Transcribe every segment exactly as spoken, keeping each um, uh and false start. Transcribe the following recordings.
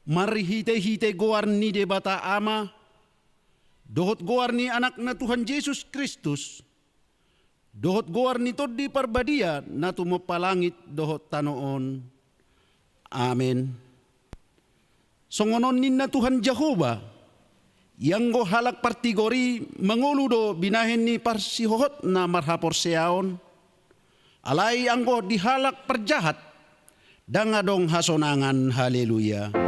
Marhite-hite goar ni Debata Ama, dohot goar ni Anakna Tuhan Jesus Kristus, dohot goar ni Tondi Parbadia na tumompa langit dohot tano on. Amen. Songon on ninna Tuhan Jahowa: Ianggo halak partigor i mangolu do binahen ni parsihohotna marhaporseaon, alai anggo di halak parjahat, ndang adong hasonangan. Haleluya. Haleluya.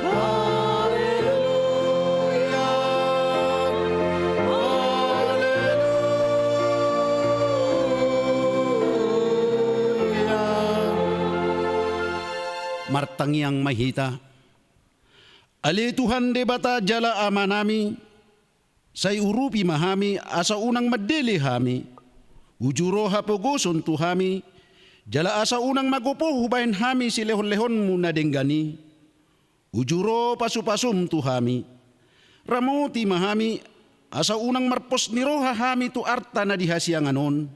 Haleluya. Haleluya. Martangiang ma hita. Ale Tuhan Debata jala Amanami, sai urupi ma hami, asa unang mandele hami. Uju ro hapogoson tu hami, jala asa unang magopo hubahen hami silehon-lehonmu na denggan i. Uju ro pasu-pasum tu hami. Ramoti ma hami, asa unang marpos ni roha hami tu arta na di hasiangan on.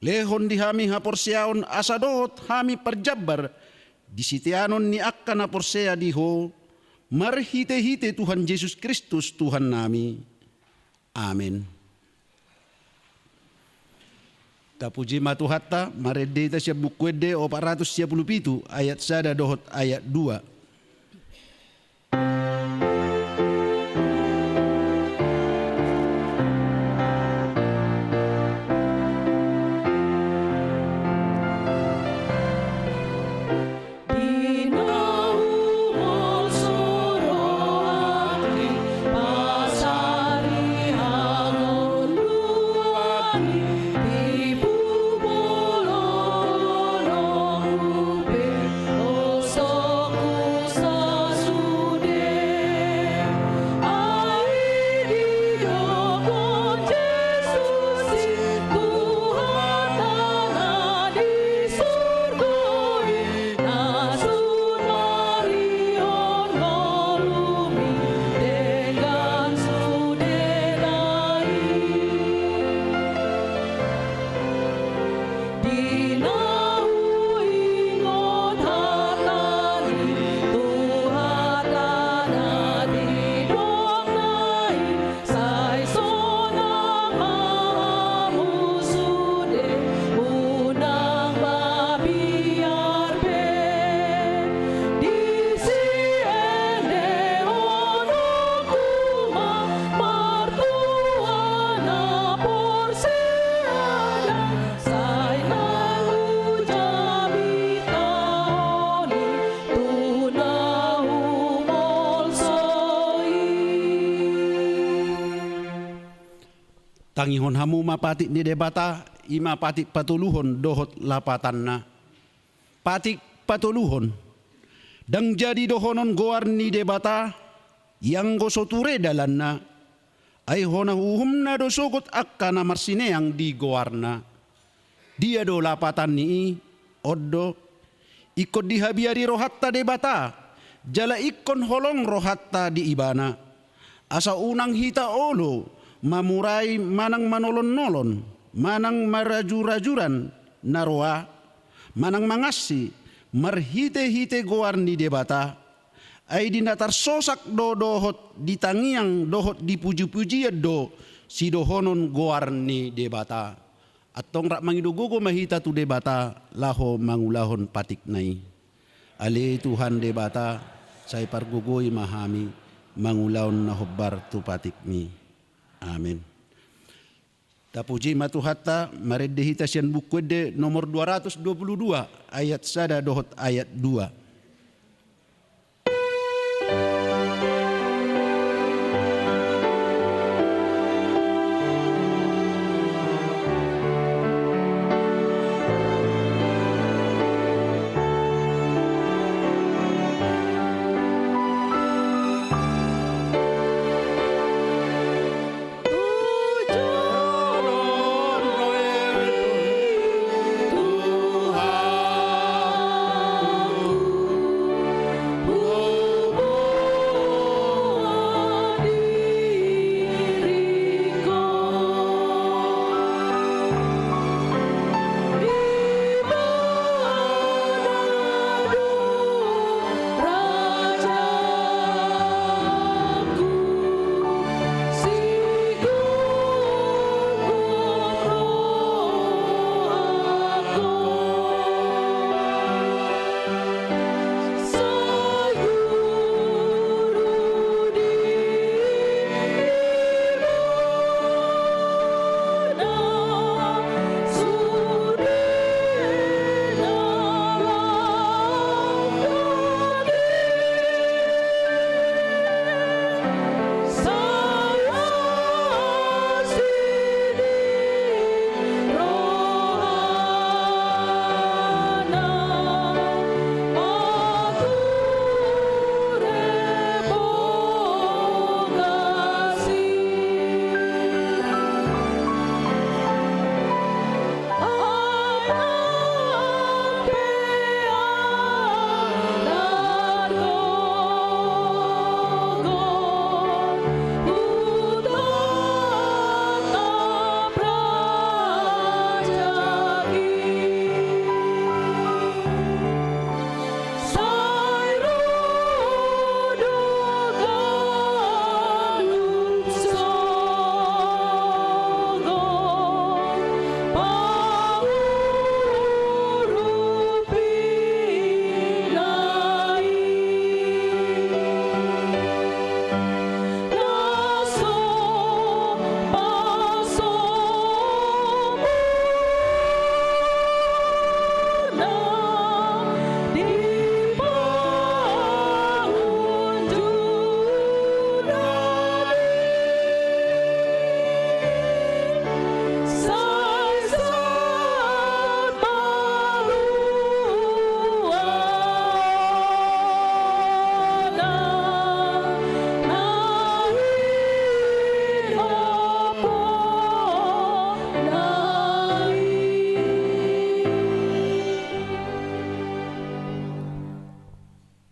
Lehon di hami haporseaon, asa dohot hami parjambar di siteanon ni angka na porsea di Ho, marhite-hite Tuhan Jesus Kristus Tuhannami. Amen. Tapuji ma Tuhanta. Marende hita sian Buku Ende opat ratus sia pulu pitu, ayat sada dohot ayat dua. Di na huingot hata ni Tuhanta na didok na i, sai sonang ma hamu sude, unang mabiar be. Di siendehononku ma martua na porsea, sai naeng hujamita ho i tu na humolso i. Tangihon hamu ma patik ni Debata, i ma patik patoluhon dohot lapatanna. Patik patoluhon. Ndang jadi dohonon goar ni Debata, ianggo so ture dalanna, ai hona uhumna do sogot angka na marsineang di goarna. Dia do lapatan ni i? On do: Ingkon dihabiari rohanta Debata, jala ingkon holong rohanta di Ibana. Asa unang hita olo mamurai manang manolon-nolon, manang marajurajuran na roa, manang mangansi, marhite-hite goar ni Debata. Ai di na tarsosak do dohot di tangiang dohot di puji-pujian do sidohonon goar ni Debata. Antong rap mangido gogo ma hita tu Debata laho mangulahon patikna i. Ale Tuhan Debata, sai pargogoi ma hami mangulahon na hombar tu patikmi. Amen. Tapuji ma Tuhanta. Marende hita sian Buku Ende nomor dua ratus dua puluh dua, ayat sada dohot ayat dua.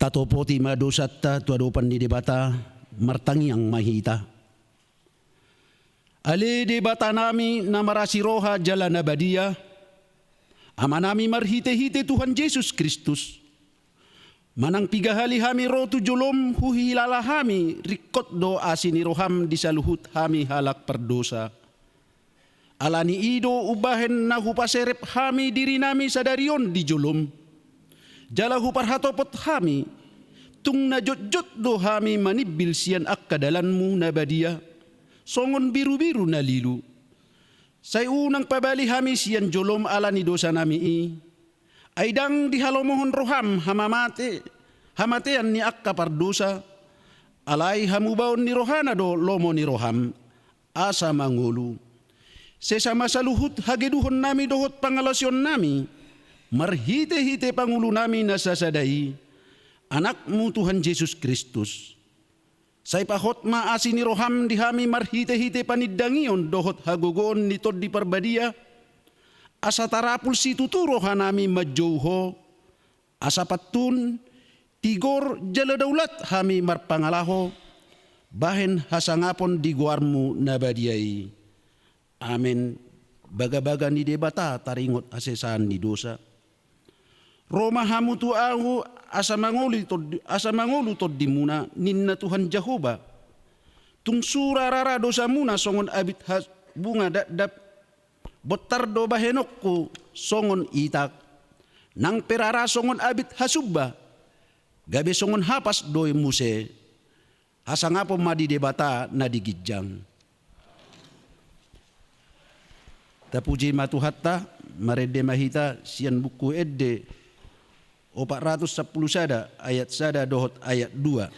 Atopoti ma dosanta tu adopan ni Debata, martangiang ma hita. Ale Debatanami na marasi roha jala na badia, Amanami marhitehite Tuhan Jesus Kristus, manang piga hali hami ro tu jolom huhilala hami ringkot do asi ni roham di saluhut hami halak pardosa. Ala ni i do umbahen na hupaserep hami dirinami sadari on di jolom, jala huparhatopot hami, tung na jotjot do hami manimbil sian angka dalanmu na badia, songon birubiru na lilu. Sai unang pabali hami sian jolom ala ni dosanami i. Ai ndang dihalomohon roham hamamate, hamatean ni angka pardosa, alai hamubaon ni rohana do lomo ni roham, asa mangolu. Sesa ma saluhut hageduhonnami dohot pangalaosionnami, marhitehite pangulunami na sasada i, Anakmu Tuhan Jesus Kristus. Sai pahot ma asi ni roham di hami marhitehite panindangion dohot hagogoon ni Tondi Parbadia, asa tarapul situtu rohanami manjou Ho, asa pantun, tigor jala daulat hami marpangalaho, bahen hasangapon di goarmu na badia i. Amen. Bagabaga ni Debata taringot hasesaan ni dosa. Ro ma hamu tu ahu asa mangolu tondi, asa mangolu tondimuna, ninna Tuhan Jahowa. Tung sura rara dosamuna songon abit has-, bunga dakdak, bontar do bahenonku songon itak. Nang pe rara songon abit hasumba, gabe songon hapas do i muse. Hasangapon ma di Debata na di ginjang. Tapuji ma Tuhanta, marende ma hita sian Buku Ende opat ratus sampulu sada, ayat sada dohot ayat dua.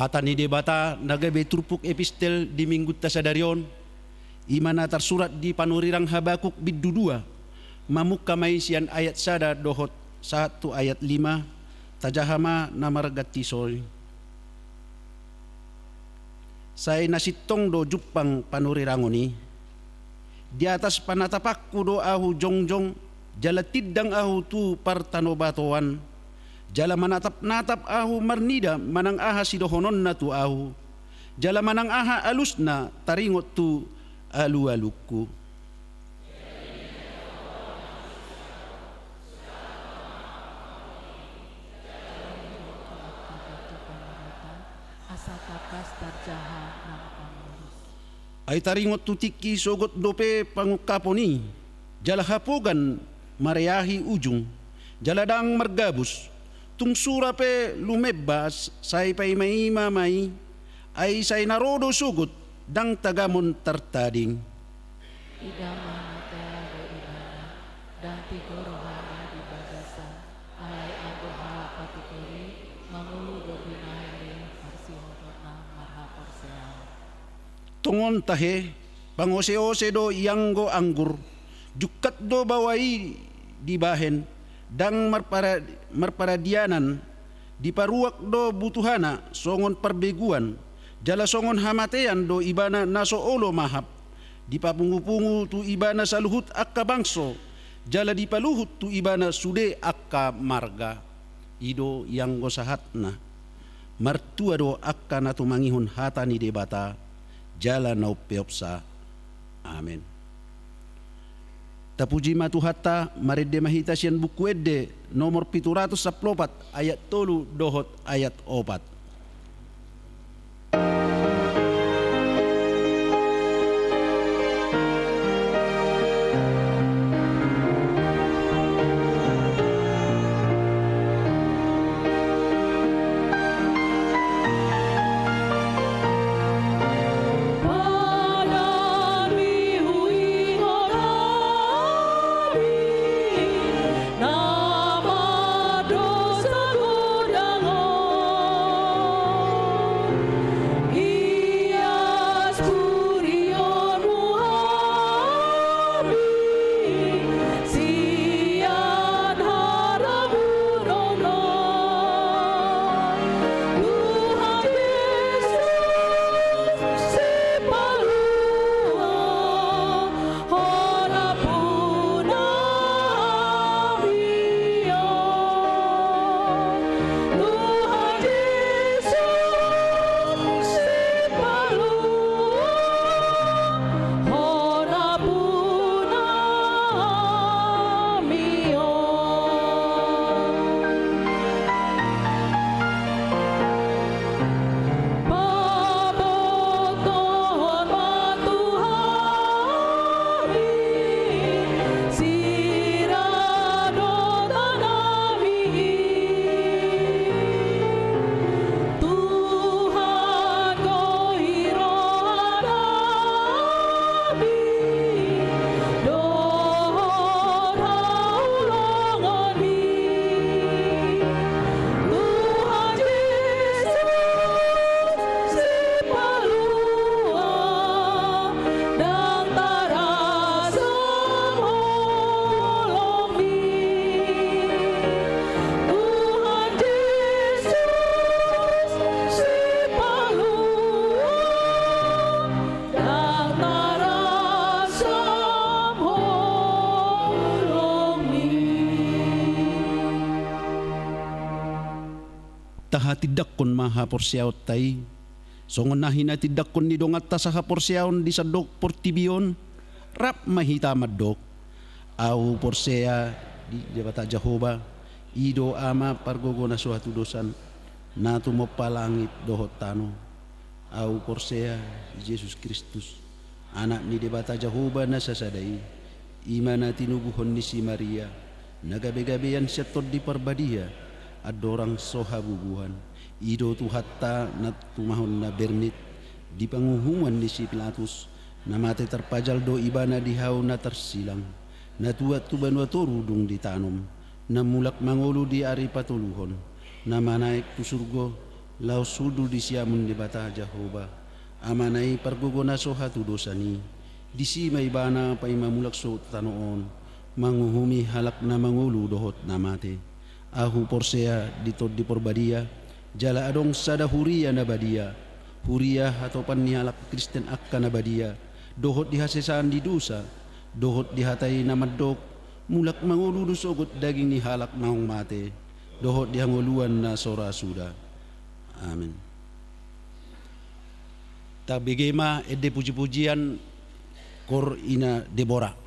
Hata ni Debata na gabe turpuk epistel di Minggunta sadari on, i ma na tarsurat di panurirang Habakuk bindu dua, mamungka ma i sian ayat sada dohot sahat tu ayat lima, tajaha ma na marganti sori. Sai na sintong do jumpang panurirangon i. Di atas panatapanku do ahu jongjong, jala tindang ahu tu partanobatoan, jala manatapnatap ahu marnida manang aha sidohononna tu ahu, jala manang aha alusna taringot tu alualungku. Ai taringot tu tingki sogot dope pangungkapon i, jala hapogan mareahi ujung, jala ndang margabus, tung sura pe lumemba sai paimaima ma i, ai sai na ro do sogot, ndang tagamon tartading. Ida ma na teha do ibana, ndang tigor rohana di bagasan, alai anggo hapatikori, mangolu do binahen i parsihotonna marhaporseaon. Tongon tahe, pangoseose do ianggo anggur, jungkat do baoa i dibahen, ndang marpara-, marparadianan, diparuak do butuhana songon parbeguan, jala songon hamatean do ibana na so olo mahap, dipapungupungu tu ibana saluhut angka bangso, jala dipaluhut tu ibana sude angka marga. I do ianggo sahatna. Martua do angka na tumangihon hata ni Debata, jala na umpeopsa. Amen. Tapuji ma Tuhanta, marende ma hita sian Buku Ende nomor pitu ratus sampulu opat, ayat tolu dohot ayat opat. Tahatindangkon ma haporseaonta i, songon na hinatindangkon ni donganta sahaporseaon di sandok portibi on, rap ma hita mandok. Ahu porsea di Debata Jahowa, i do Ama pargogo na so hatudosan, na tumompa langit dohot tano. Ahu porsea di Jesus Kristus, Anak ni Debata Jahowa na sasada i, i ma na tinubuhon ni si Maria, na gabegabean sian Tondi Parbadia, andorang so habubuhan. I do Tuhanta na tumahon na bernit, di panguhuman ni si Pilatus, na mate tarpajal do ibana di hau na tarsilang, na tuat tu banua toru dung ditanom, na mulak mangolu di ari patoluhon, na manaek tu surgo, laos hundul di siamun ni Debata Jahowa, Amana i pargogo na so hatudosan i, disi ma ibana paima mulak sogot tu tano on, manguhumi halak na mangolu dohot na mate. Ahu porsea di Tondi Parbadia, jala adong sada huria na badia, huria hatopan ni halak Kristen angka na badia, dohot di hasesaan ni dosa, dohot di hata i na mandok, mulak mangolu do sogot daging ni halak naung mate, dohot di hangoluan na so ra suda. Amen. Tabege ma ende pujipujian, Koor Ina Debora.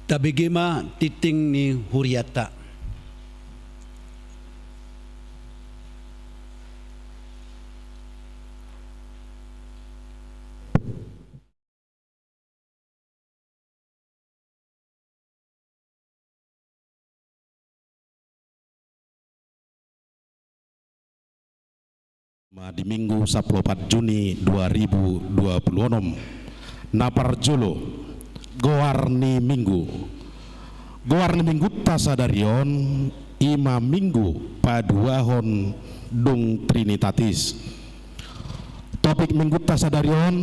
Tabege ma tingting ni hurianta. Ma di Minggu sampulu opat Juni dua ribu dua pulu onom. Na parjolo, goar ni Minggu. Goar ni Minggunta sadari on i ma Minggu paduahon dung Trinitatis. Topik Minggunta sadari on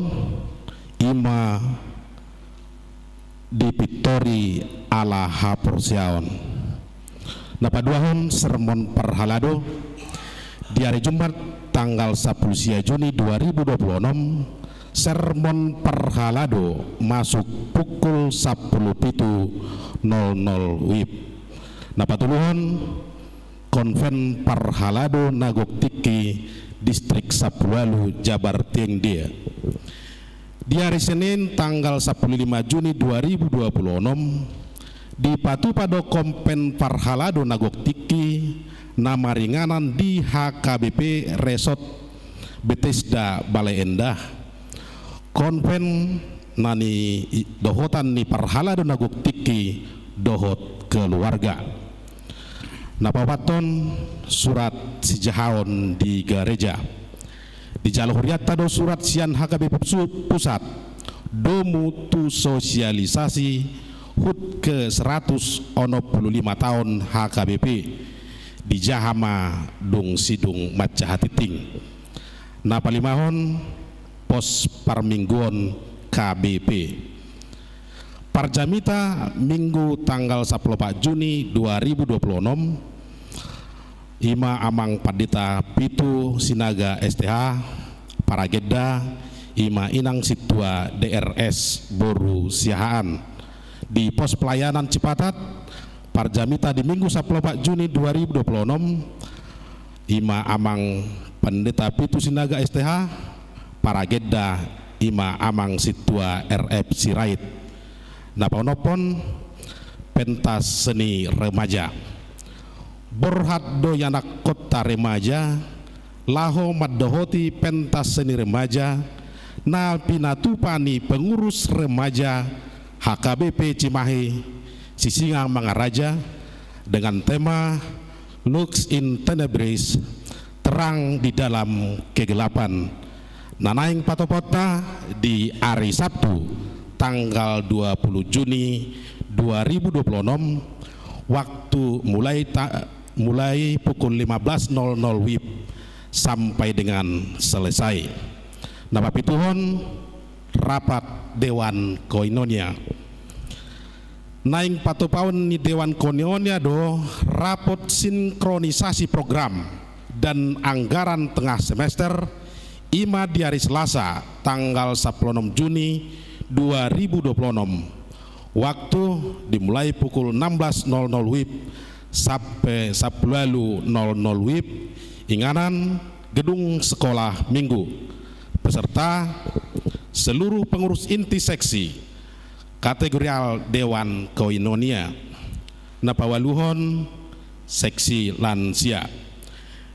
i ma dipintori ala haporseaon. Na paduahon sermon parhalado di ari Jumat tanggal sampulu sia Juni dua ribu dua pulu onom, sermon parhalado masuk pukul sampulu pitu nol nol wib. Na patoluhon, Konven parhalado na gok tingki Distrik Sampulu Ualu Jabar Tieng Dia. Di ari Senin tanggal sampulu lima Juni dua ribu dua pulu onom, dipatupa do konven parhalado na gok tingki na maringanan di H K B P Resort Bethesda Bale Endah. Konven na nidohotan ni parhalado na gok tingki dohot keluarga. Na paopathon, surat sijahaon di gareja. Dijalo hurianta do surat sian H K B P Pusu-, Pusat, Domu tu Sosialisasi, hut ke seratus onom pulu lima taon H K B P. Dijaha ma dung sidung manjaha tingting. Na palimahon, pos parmingguon K B P. Parjamita Minggu tanggal sampulu opat Juni dua ribu dua pulu onom, i ma Amang Pandita Pitu Sinaga S T H, paragenda, i ma Inang Sintua D R S boru Siahaan. Di pos pelayanan Cipatat, parjamita di Minggu sampulu opat Juni dua ribu dua pulu onom, i ma Amang Pandita Pitu Sinaga S T H, paragenda i ma Amang Sintua R F Sirait. Na paonomhon, pentas seni remaja. Borhat do ianakkonta remaja laho mandohoti pentas seni remaja na pinatupa ni pengurus remaja H K B P Cimahi Sisingamangaraja dengan tema Lux in Tenebris, terang di dalam kegelapan. Na naeng patupaonta di ari Sabtu tanggal dua pulu Juni dua ribu dua pulu onom, waktu mulai ta-, mulai pukul lima belas nol nol wib sampai dengan selesai. Na papituhon, rapat Dewan Koinonia. Naeng patupaon ni Dewan Koinonia do rapot sinkronisasi program dan anggaran tengah semester, i ma di ari Selasa tanggal sampulu onom Juni dua ribu dua pulu onom. Waktu dimulai pukul enam belas nol nol wib sampai sampulu ualu nol nol wib, inganan Gedung Sekolah Minggu, beserta seluruh pengurus inti seksi, kategorial Dewan Koinonia. Na paualuhon, seksi lansia.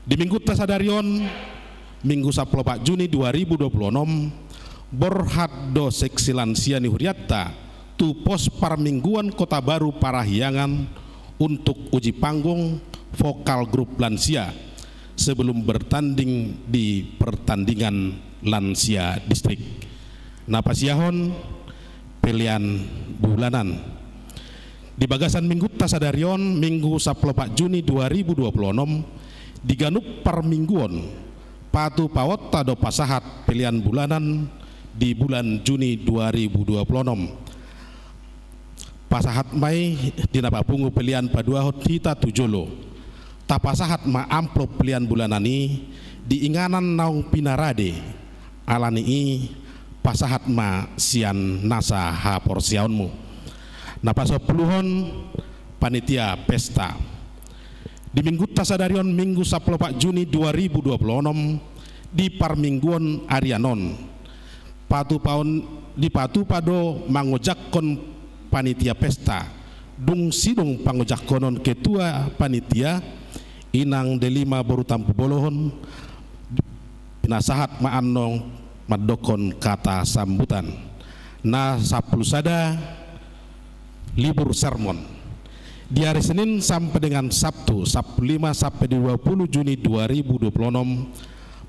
Di Minggunta sadari on, Minggu sampulu opat Juni dua ribu dua pulu onom, borhat do seksi lansia ni hurianta tu pos parmingguan Kotabaru Parahyangan untuk uji panggung vokal grup lansia sebelum bertanding di pertandingan lansia distrik. Na pasiahon, pelean bulanan. Di bagasan Minggunta sadari on, Minggu sampulu opat Juni dua ribu dua pulu onom, di ganup parmingguon, patupaonta do pasahat pelean bulanan di bulan Juni dua ribu dua pulu onom. Pasahat ma i di na papungu pelean paduahon hita tu jolo. Tapasahat ma amplop pelean bulanan i di inganan naung pinarade. Ala ni i, pasahat ma sian nasa haporseaonmu. Na pasampuluhon, panitia pesta. Di Minggunta sadari on, Minggu sampulu opat Juni dua ribu dua pulu onom, di parmingguon arian on, patupaon, dipatupa do mangojakhon panitia pesta Dung sidung pangojakhonon ketua panitia, Inang Delima boru Tampubolon, pinasahat ma annon mandokkon kata sambutan. Na sampulu sada, libur sermon. Di hari Senin sampai dengan Sabtu, sampulu lima sampai dua puluh Juni dua ribu dua puluh enam,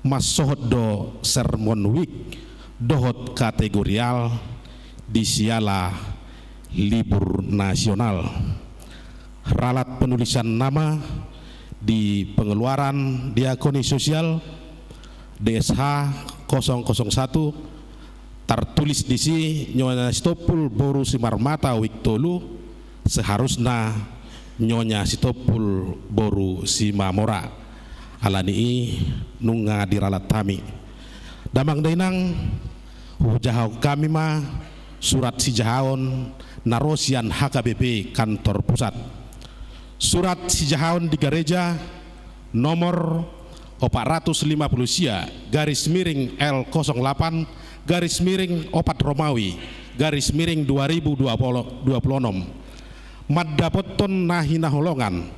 mansohot do sermon week dohot kategorial di siala libur nasional. Ralat penulisan nama di pengeluaran diakoni sosial, D S H kosong kosong satu, tartulis disi Nyonya Sitompul boru Simarmata week tolu, seharusna Nyonya Sitompul boru Simamora. Alani i nunga diralat hami. Damang dainang, hujahahon hami ma surat sijahaon na ro sian H K B P kantor pusat. Surat sijahaon di gareja nomor opat ratus lima puluh sia garis miring L kosong lapan garis miring opat Romawi garis miring dua ribu dua puluh, dua puluh enam. Mandapothon na hinaholongan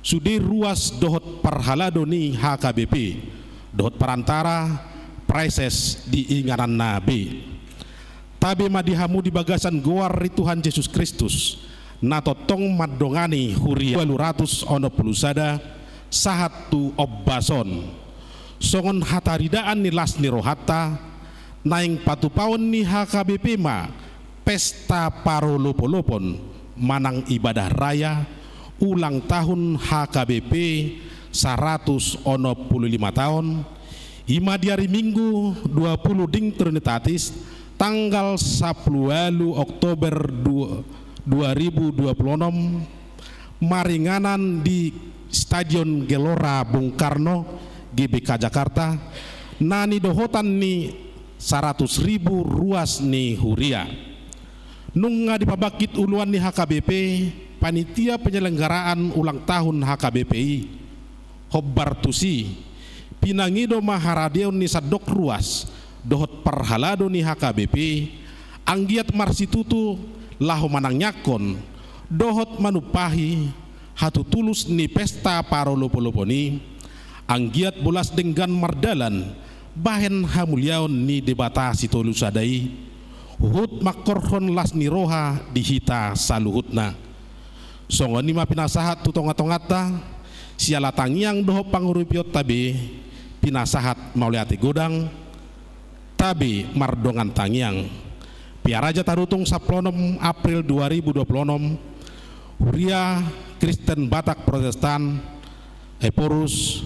sude ruas dohot parhalado ni H K B P dohot parantara praeses di ingananna be. Tabe ma di hamu di bagasan goar ni Tuhan Jesus Kristus, na tongtong mandongani huria ualu ratus onom pulu sada sahat tu ombas on. Songon hataridaan ni las ni rohanta, naeng patupaon ni H K B P ma pesta parolopolopon manang ibadah raya ulang tahun H K B P saratus onom pulu lima taon, i ma di ari Minggu dua puluh Ding Trinitatis, tanggal sampulu ualu Oktober du-, dua ribu dua puluh enam, maringanan di Stadion Gelora Bung Karno, G B K Jakarta, na nidohotan ni saratus ribu ruas ni huria. Nunga dipabangkit uluan ni H K B P, panitia penyelenggaraan ulang tahun H K B P i. Hombar tusi, pinangido ma haradeon ni sandok ruas dohot parhalado ni H K B P, anggiat marsitutu laho manangiangkon dohot manumpahi hatutulus ni pesta parolopolopon i, anggiat bolas denggan mardalan bahen hamuliaon ni Debata Sitolusada i, huhut mangkorhon las ni roha di hita saluhutna. Songon i ma pinasahat tu tongatonganta, siala tangiang dohot pangurupion tabe, pinasahat mauliate godang, tabe mardongan tangiang. Piaraja Tarutung sampulu onom April dua ribu dua puluh onom, Huria Kristen Batak Protestan, Ephorus,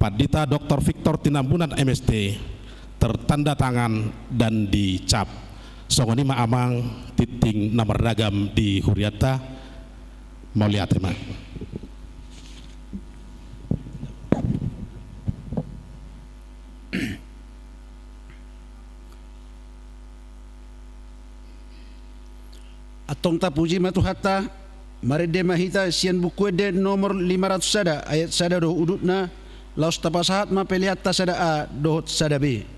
Pandita Doktor Victor Tinambunan, M S T, tertanda tangan dan dicap. Songon i ma amang tintin na marragam di hurianta, mauliate ma. Antong tapuji ma Tuhanta, marende ma hita sian Buku Ende nomor lima ratus sada, ayat sada dohot udutna, laos tapasahat ma peleanta sada A dohot sada B.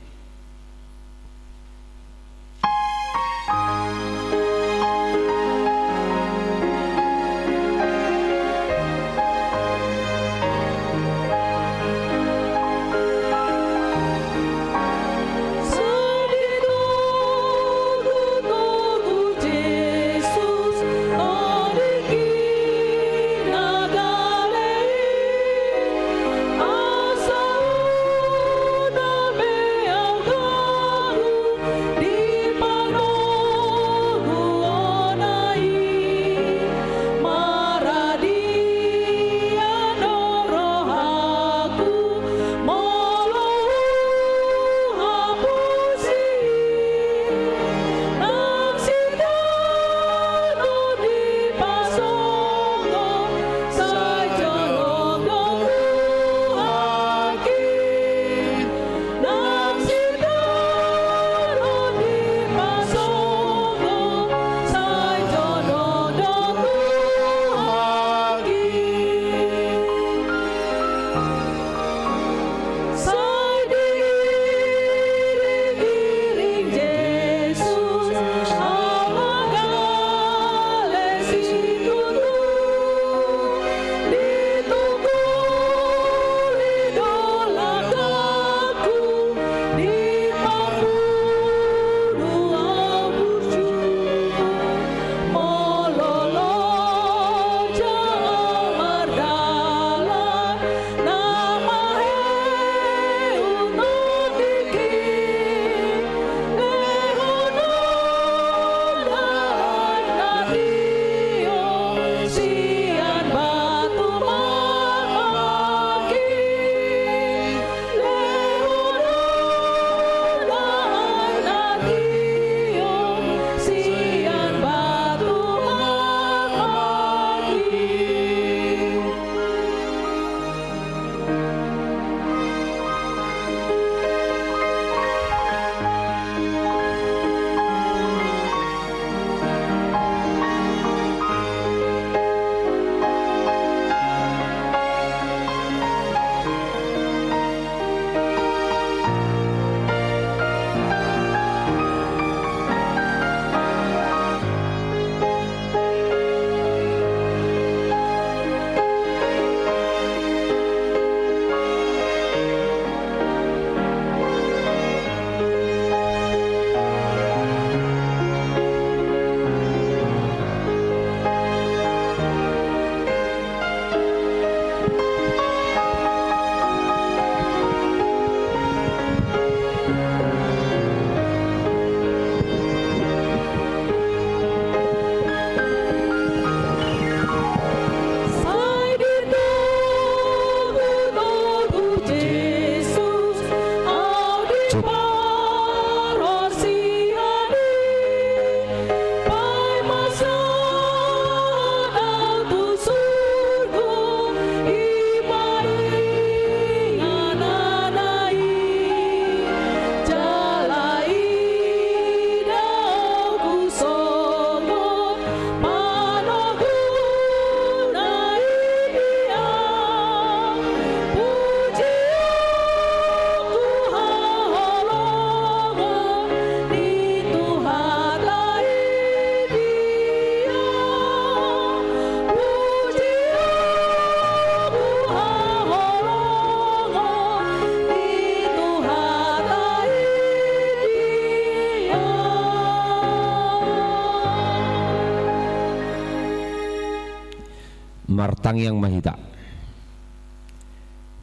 Martangiang ma hita.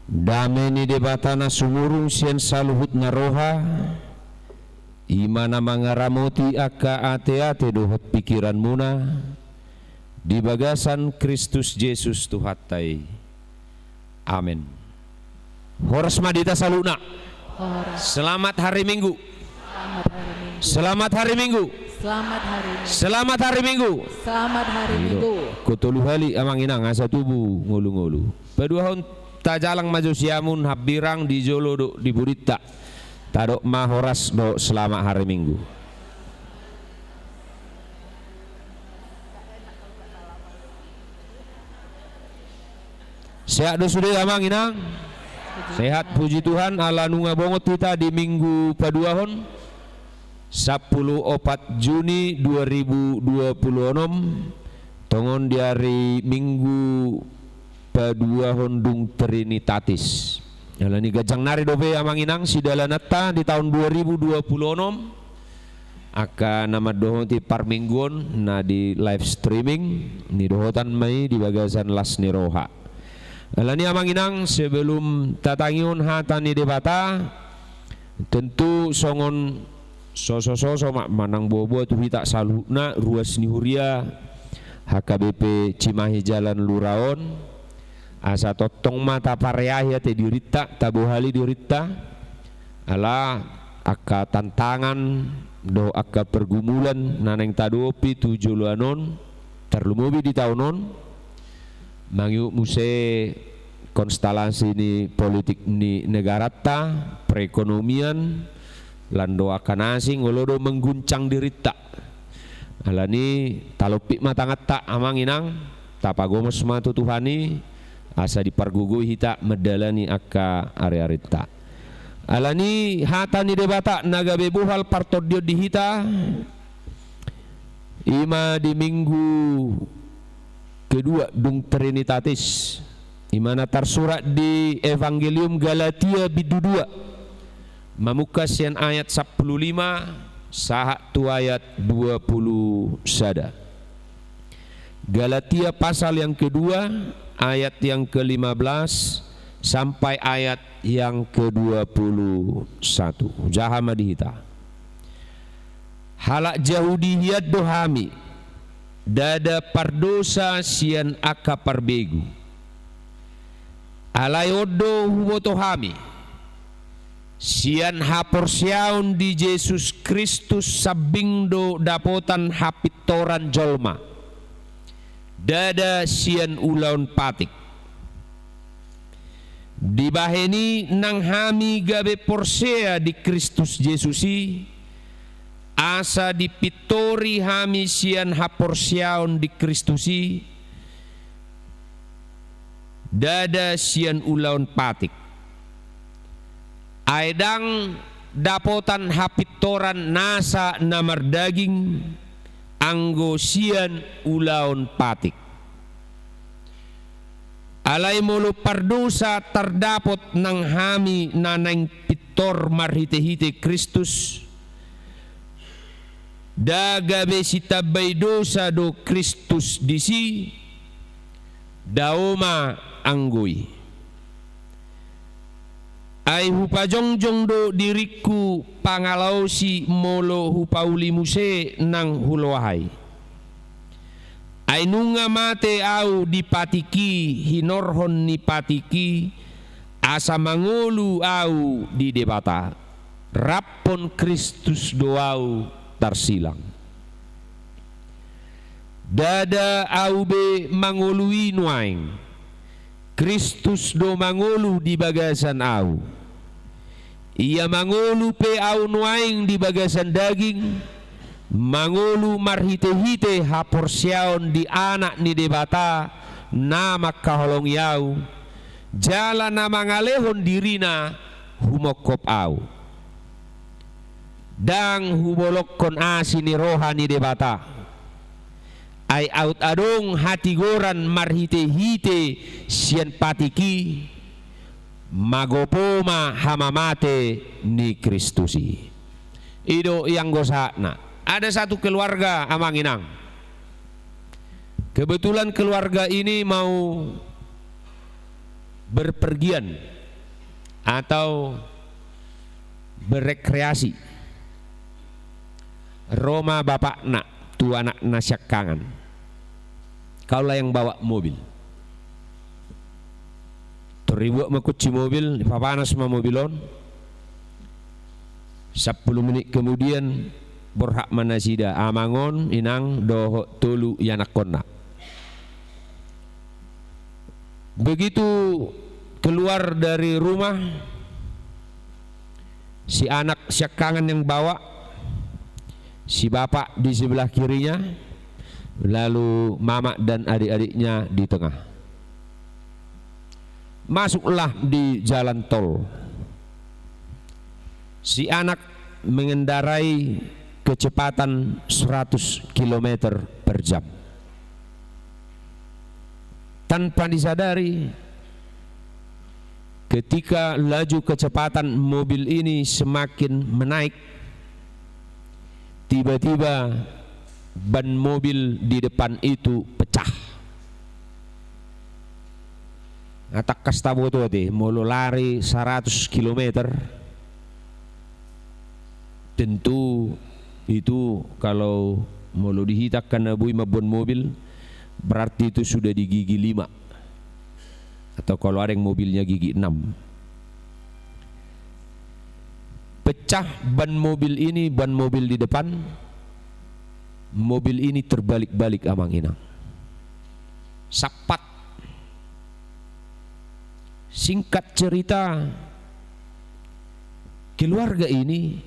Dame ni Debata na sumurung sian saluhutna roha, i ma na mangaramoti angka ateate dohot pingkiranmuna, di bagasan Kristus Jesus Tuhanta i. Amen. Horas ma di hita saluhutna. Horas. Selamat hari Minggu. Selamat hari Minggu. Selamat hari Minggu. Selamat hari Minggu. Selamat hari Minggu. Selamat hari Minggu. Kotolu hali amang inang asa tubu ngolu-ngolu. Paduahon tajalang ma jo siamun hambirang di jolo dohot di purinta. Tadok ma horas dohot selamat hari Minggu. Sehat do sude amang inang? Sehat, puji Tuhan, ala nunga bongot hita di Minggu paduahon, sampulu opat Juni dua ribu dua puluh onom, tongon di ari Minggu paduahon dung Trinitatis. Alani ganjang nari dope amang inang sidalananta di taon dua ribu dua puluh onom, angka na mandohoti parmingguon na di live streaming, nidohotan ma i di bagasan las ni roha. Alani amang inang, sebelum tatangihon hata ni Debata, tentu songon soso-soso ma manang boa-boa tu hita saluhutna ruas ni huria H K B P Cimahi Jalan Lura on, asa tongtong ma tapareahi ate dirinta, tabohali dirinta, ala angka tantangan dohot angka pergumulan na naeng tadopi tu joloan on, tarlumobi di taon on, mangihut muse konstelasi ni politik ni negaranta, perekonomian, lan do angka na asing, olo do mengguncang dirinta. Alani talompit ma tanganta amang inang, tapagomos ma tu Tuhan i, asa dipargogoi hita mandalani angka ari-arinta. Alani hata ni Debata na gabe bohal partondion di hita, i ma di Minggu kedua dung Trinitatis, i ma na tarsurat di Evangelium Galatia bindu dua, mamungka sian ayat sampulu lima sahat tu ayat dua pulu sada. Galatia pasal yang kedua, ayat yang kelima belas sampai ayat yang kedua puluh satu. Hujaha ma di hita. Halak Jahudi hian do hami, ndada pardosa sian angka parbegu. Alai on do huboto hami, sian haporseaon di Jesus Kristus sambing do dapotan hapintoran jolma, ndada sian ulaon patik. Dibahen i nang hami gabe porsea di Kristus Jesus i, asa dipintori hami sian haporseaon di Kristus i, ndada sian ulaon patik. Ai ndang dapotan hapintoran nasa na mardaging, anggo sian ulaon patik. Alai molo pardosa tardapot nang hami na naeng pintor marhite-hite Kristus, nda gabe sitambai dosa do Kristus disi? Dao ma anggo i. Ai hupajongjong do diringku pangalaosi molo hupauli muse nang huloa i. Ai nunga mate ahu di patik i hinorhon ni patik i, asa mangolu ahu di Debata. Raphon Kristus do ahu tarsilang. Ndada ahu be mangolu i nuaeng, Kristus do mangolu di bagasan ahu. Ia mangolu pe ahu nuaeng di bagasan daging, mangolu marhite-hite haporseaon di Anak ni Debata na mangkaholongi ahu, jala na mangalehon dirina humongkop ahu. Ndang hubolongkon asi ni roha ni Debata. Ai aut adong hatigoran marhite-hite sian patik i, magopo ma hamamate ni Kristus i. I do ianggo sahatna. Ada satu keluarga, amang inang. Kebetulan keluarga ini mau berpergian atau berrekreasi. Ro ma bapakna tu anakna siangkangan. Kaula yang bawa mobil. Tor dibuat ma kunci mobil, dipapanas ma mobil on. Sampulu menit kemudian, borhat ma nasida, amang on, inang, dohot tolu ianakkonna. Begitu keluar dari rumah, si anak siangkangan yang bawa, si bapak di sebelah kirinya, lalu mamak dan adik-adiknya di tengah. Masuklah di jalan tol. Si anak mengendarai kecepatan seratus kilometer per jam. Tanpa disadari, ketika laju kecepatan mobil ini semakin menaik, tiba-tiba ban mobil di depan itu pecah. Nah, tangkas taboto ate, molo lari saratus kilometer, tentu itu kalau molo di hita angka na boi mamboan mobil, berarti itu sudah di gigi lima. Atau kalau ada yang mobilnya gigi enam. Pecah ban mobil ini, ban mobil di depan. Mobil ini terbalik-balik, amang inang. Sappat. Singkat cerita, keluarga ini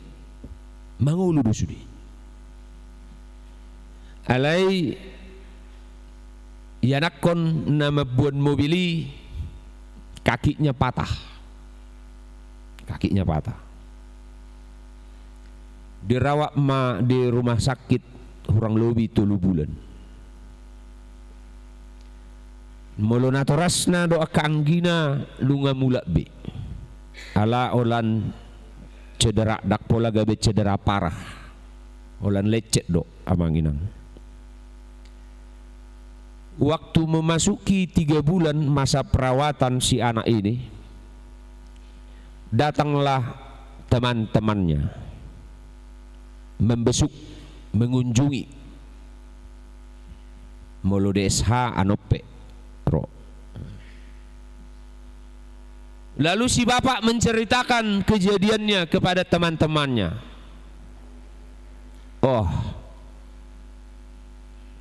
mangolu do sude. Alai ianakkon na mamboan mobil i, kakinya patah. Kakinya patah. Dirawat ma di rumah sakit hurang lobi tolu bulan. Molo natorasna do angka anggina, nunga mulak be. Ala holan cedera, ndang pola gabe cedera parah. Holan lecet do, amang inang. Waktu memasuki tiga bulan masa perawatan si anak ini, datanglah teman-temannya membesuk, mengunjungi. Molo di S H anompe ro. Lalu si bapak menceritakan kejadiannya kepada teman-temannya. Oh,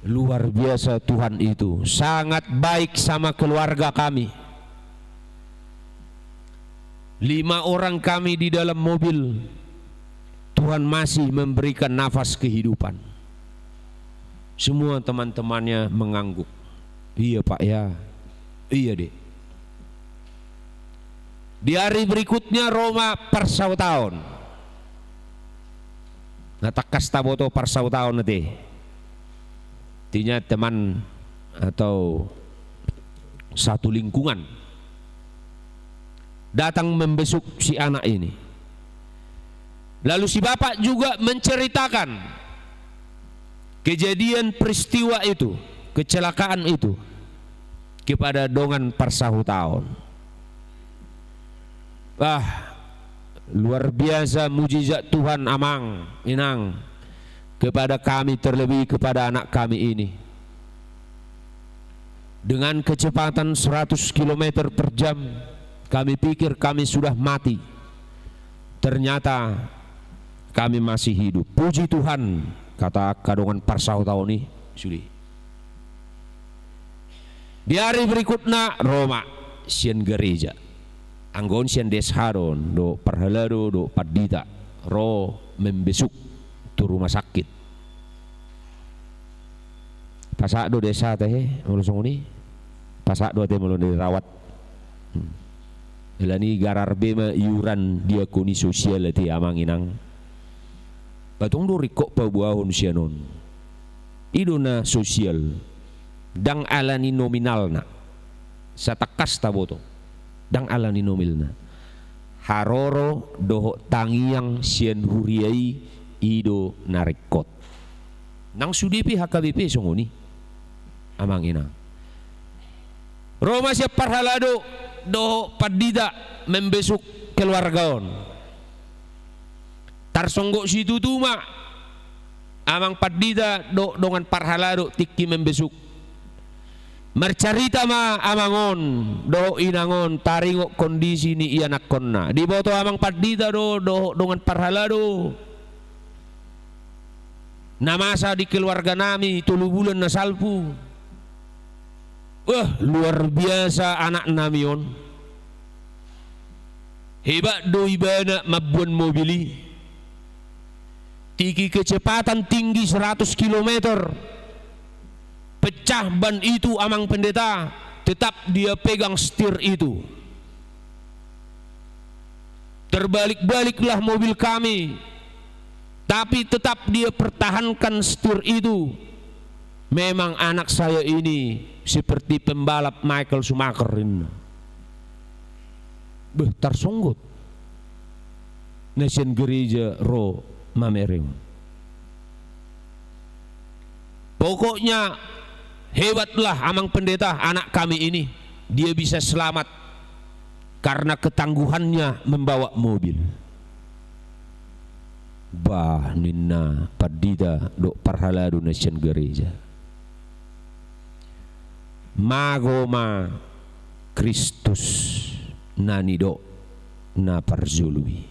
luar biasa Tuhan itu, sangat baik sama keluarga kami. Lima orang kami di dalam mobil, Tuhan masih memberikan nafas kehidupan. Semua teman-temannya mengangguk. Iya, Pak, ya. Iya, Dek. Di hari berikutnya ro ma parsautaon. Nah, tangkas taboto parsautaon ate. Artinya teman atau satu lingkungan datang membesuk si anak ini. Lalu si bapak juga menceritakan kejadian peristiwa itu, kecelakaan itu, kepada dongan parsautaon. Ah, luar biasa mujizat Tuhan, amang, inang, kepada kami, terlebih kepada anak kami ini. Dengan kecepatan seratus kilometer per jam, kami pikir kami sudah mati. Ternyata kami masih hidup. Puji Tuhan, kata angka dongan parsautaon i, sude. Di hari berikutna, ro ma sian gareja. Anggo on sian D S H do on, do parhalado, do pandita. Ro membesuk tu rumah sakit. Pasahat do D S H ate, he, molo songon i. Pasahat do ate molo dirawat. Hmm. Alani garar be ma iuran diakoni sosial ate, amang inang. Ba tong do ringkot paboahon sian on. I do na sosial. Ndang alani nominalna. Satangkas taboto. Ndang alani nominalna. Haroro dohot tangiang sian huria i, i do na ringkot. Nang sude pe H K B P songon i. amang inang. Ro ma sian parhalado dohot pandita membesuk keluarga on. Tarsonggot situtu ma amang pandita dohot dongan parhalado tingki membesuk. Marcarita ma amang on dohot inang on, taringot kondisi ni ianakkonna. Diboto amang pandita do dohot dongan parhalado na masa di keluarganami tolu bulan na salpu. Wah, luar biasa anaknami on. Hebat do ibana mamboan mobil i. Tingki kecepatan tinggi seratus kilometer. Pecah ban itu, amang pendeta, tetap dia pegang setir itu. Terbalik-baliklah mobil kami, tapi tetap dia pertahankan setir itu. Memang anak saya ini seperti pembalap Michael Schumacher, ninna. Beh, tarsonggot. Na sian gereja ro mamereng. Pokoknya hebatlah amang pendeta, anak kami ini, dia bisa selamat karena ketangguhannya membawa mobil. Bah, ninna pandita dohot parhalado na sian gereja. Mago ma Kristus na nidok na parjolo i.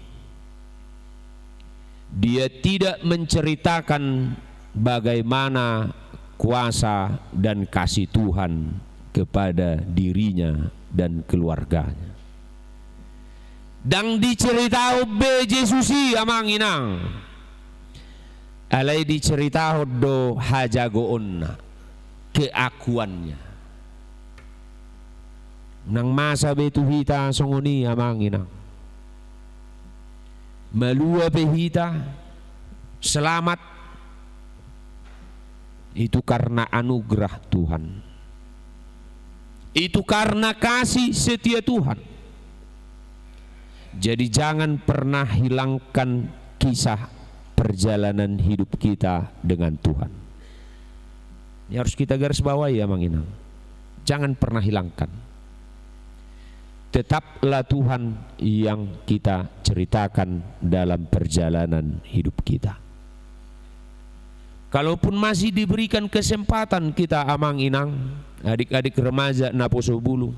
Dia tidak menceritakan bagaimana kuasa dan kasih Tuhan kepada dirinya dan keluarganya. Ndang diceritahon be Jesus i, amang inang. Alai diceritahon do hajagoonna, keakuannya. Ndang masa be tu hita songon i, amang inang. Malua pe hita, selamat, itu karena anugerah Tuhan. Itu karena kasih setia Tuhan. Jadi, jangan pernah hilangkan kisah perjalanan hidup kita dengan Tuhan. Ini harus kita garis bawahi, amang inang. Jangan pernah hilangkan. Tetaplah Tuhan yang kita ceritakan dalam perjalanan hidup kita. Kalaupun masih diberikan kesempatan kita, amang inang, adik-adik remaja, naposo bulu,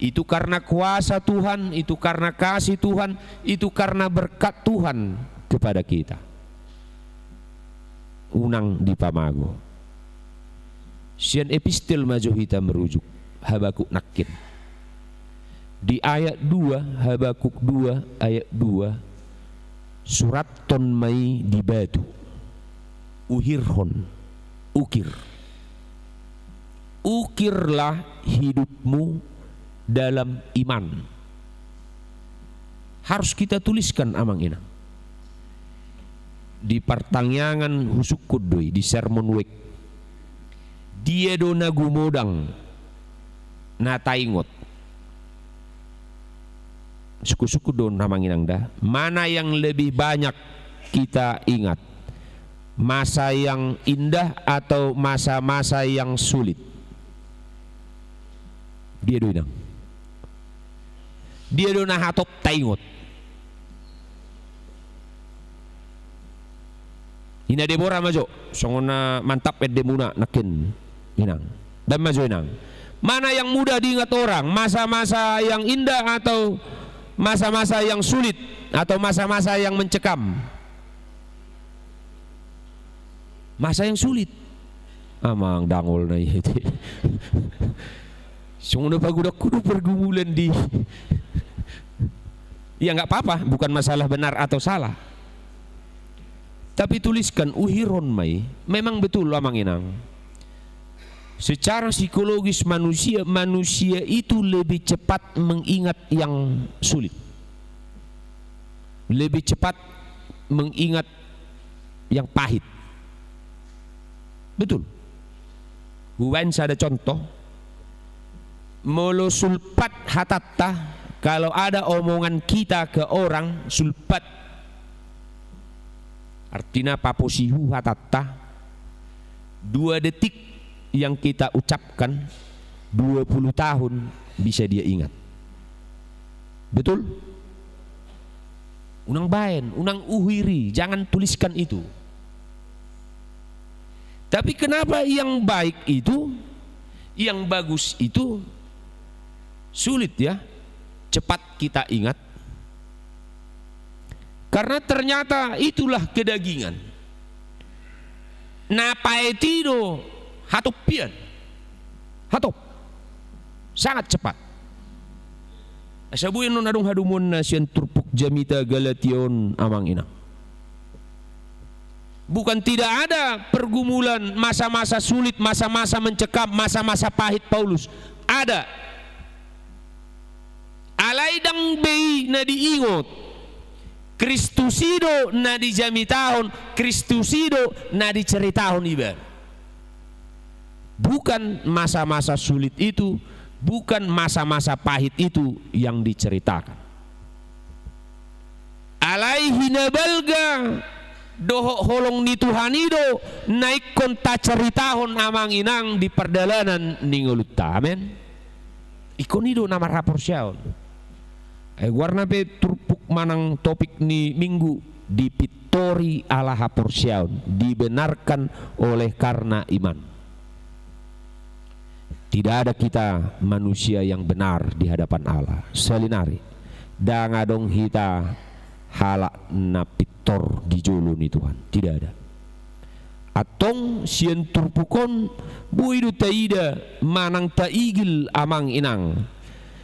itu karena kuasa Tuhan, itu karena kasih Tuhan, itu karena berkat Tuhan kepada kita. Unang dipamago. Sian epistel ma jo hita merujuk, Habakuk nangkin. Di ayat dua, Habakuk dua ayat dua, surathon ma i di batu, uhirhon, ukir. Ukirlah hidupmu dalam iman. Harus kita tuliskan, amang inang. Di partangiangan husungkun do i, di sermon wek. Dia do na gumodang na taingot. Sungkun-sungkun do, amang inang, da. Mana yang lebih banyak kita ingat? Masa yang indah atau masa-masa yang sulit? Dia do, inang. Dia do na hatop taingot. Ina Debora ma jo, songon na mantap endemuna nangkin, inang. Dam ma jo, inang. Mana yang mudah diingat orang, masa-masa yang indah atau masa-masa yang sulit, atau masa-masa yang mencekam? Masa yang sulit. Amang, dangol na i. Songon na pagodangku do pergumulan di. Ya, nggak apa-apa, bukan masalah benar atau salah. Tapi tuliskan, uhirhon ma i. Memang betul, amang inang. Secara psikologis manusia, manusia itu lebih cepat mengingat yang sulit. Lebih cepat mengingat yang pahit. Betul. Hubaen sada contoh. Molo sulpat hatanta, kalau ada omongan kita ke orang, sulpat. Artina paposihu hatanta. Dua detik yang kita ucapkan dua puluh tahun bisa dia ingat. Betul? Unang baen, unang uhiri, jangan tuliskan itu. Tapi kenapa yang baik itu, yang bagus itu sulit, ya, cepat kita ingat? Karena ternyata itulah kedagingan. Na paet i do hatop pian. Hatop. Sangat cepat. Asa boi annon adong hadomuanna sian turpuk jamita Galatia on, amang inang. Bukan tidak ada pergumulan, masa-masa sulit, masa-masa mencekam, masa-masa pahit Paulus. Ada. Alai ndang be i na diingot. Kristus i do na dijamitahon, Kristus i do na diceritahon ibana. Bukan masa-masa sulit itu, bukan masa-masa pahit itu yang diceritakan. Alai hinabalga dohot holong ni Tuhan i do na ingkon taceritahon, amang inang, di pardalanan ni ngolunta. Amen. Ingkon i do na marhaporseaon. Ai goarna pe turpuk manang topik ni minggu, dipintori ala haporseaon, dibenarkan oleh karena iman. Tidak ada kita manusia yang benar di hadapan Allah. Saonari ndang adong hita halak na pintor di jolo ni Tuhan. Tidak ada. Antong sian turpuk on boi do taida manang taigil, amang inang.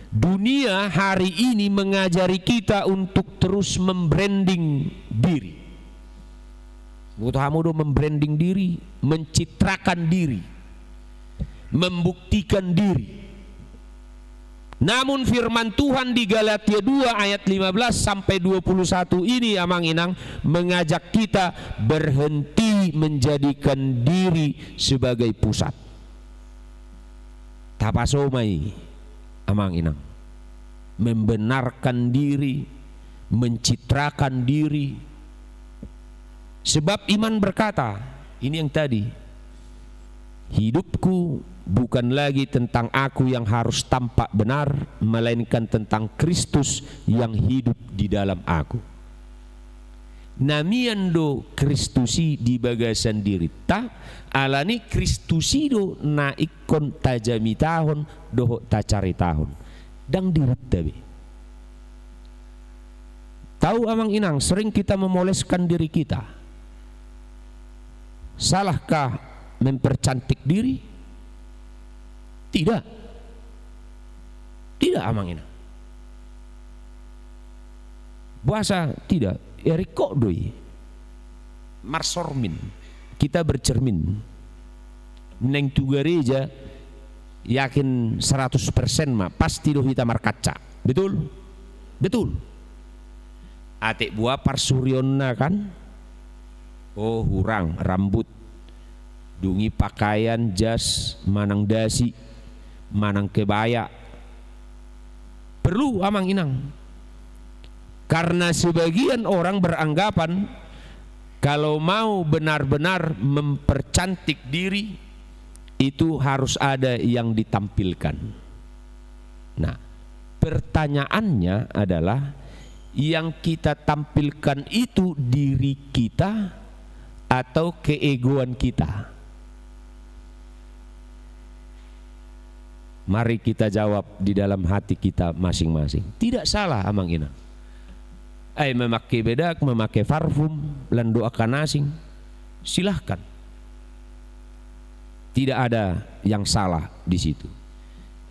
Dunia hari ini mengajari kita untuk terus membranding diri. Boto hamu do membranding diri, mencitrakan diri, membuktikan diri. Namun firman Tuhan di Galatia dua ayat lima belas sampai dua puluh satu ini, amang inang, mengajak kita berhenti menjadikan diri sebagai pusat. Tapaso ma i, amang inang. Membenarkan diri, mencitrakan diri. Sebab iman berkata, ini yang tadi, "Hidupku bukan lagi tentang aku yang harus tampak benar, melainkan tentang Kristus yang hidup di dalam aku." Na mian do Kristus i di bagasan dirinta, alani Kristus i do na ingkon tajamitahon dohot tacaritahon. Ndang dirinta be. Tahu, amang inang, sering kita memoleskan diri kita. Salahkah mempercantik diri? Tidak. Tidak, amang inang. Boasa tidak? Ya, ringkot do i. Marsormin. Kita bercermin. Naeng tu gareja, yakin seratus persen ma, pasti do hita markaca. Betul? Betul. Atik boha parsurionna kan? Oh, hurang, rambut. Dung i pakaian, jas, manang dasi, manang kebaya. Perlu, amang inang. Karena sebagian orang beranggapan, kalau mau benar-benar mempercantik diri, itu harus ada yang ditampilkan. Nah, pertanyaannya adalah, yang kita tampilkan itu diri kita atau keegoan kita? Mari kita jawab di dalam hati kita masing-masing. Tidak salah, amang inang. Ai, memakai bedak, memakai parfum, landok angka na asing, silahkan. Tidak ada yang salah di situ.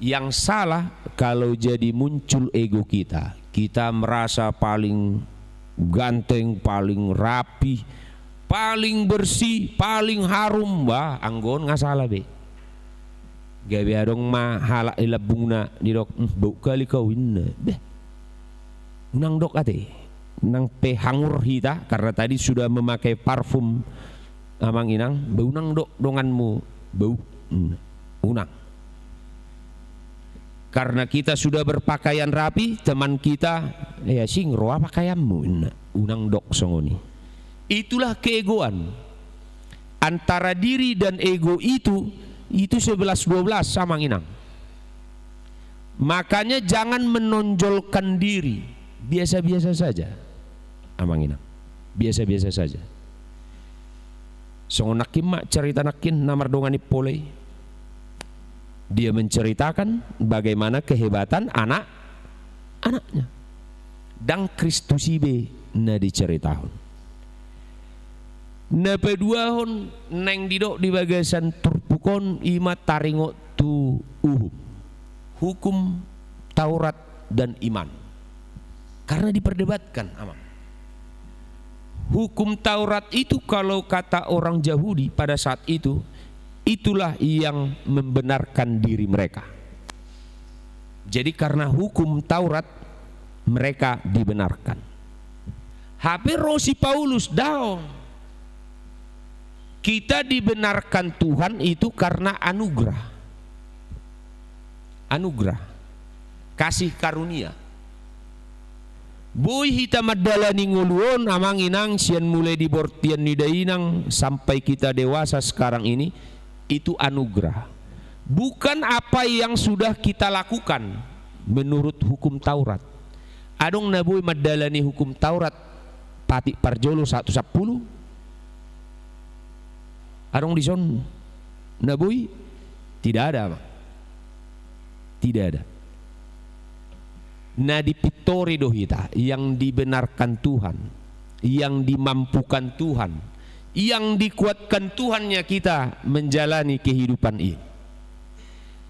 Yang salah kalau jadi muncul ego kita. Kita merasa paling ganteng, paling rapi, paling bersih, paling harum. Bah, anggo on nga salah be. Gabe adong ma halak i lambungna didok, "Hmm, bau kali kau," inna. Beh. Unang dok ate. Nang pe hangur hita, karena tadi sudah memakai parfum, amang inang, be unang dok donganmu bau. Hmm. Unang. Karena kita sudah berpakaian rapi, teman kita, "Ya, sing roa pakaianmu," inna. Unang dok songon i. Itulah keegoan. Antara diri dan ego itu Itu sebelas dua belas, amang inang. Makanya jangan menonjolkan diri, biasa-biasa saja, amang inang. Biasa-biasa saja. Songon nangkin ma cerita nangkin na mardongan i pola i. Dia menceritakan bagaimana kehebatan anak, anaknya. Ndang Kristus i be na diceritahon. Na paduahon naeng didok di bagasan turpuk on, i ma taringot tu uhum. Hukum Taurat dan iman. Karena diperdebatkan, amang. Hukum Taurat itu, kalau kata orang Yahudi pada saat itu, itulah yang membenarkan diri mereka. Jadi, karena hukum Taurat, mereka dibenarkan. Hape ro si Paulus, daong. Kita dibenarkan Tuhan itu karena anugerah. Anugerah. Kasih karunia. Boi hita mandalani ngolu on, amang inang, sian mulai di bortian ni dainang sampai kita dewasa sekarang ini, itu anugerah. Bukan apa yang sudah kita lakukan menurut hukum Taurat. Adong na boi mandalani hukum Taurat patik parjolo sahat tu sampulu? Adong dison na boi? Tidak ada, amang. Tidak ada. Na dipintori do hita, yang dibenarkan Tuhan, yang dimampukan Tuhan, yang dikuatkan Tuhannya kita menjalani kehidupan ini.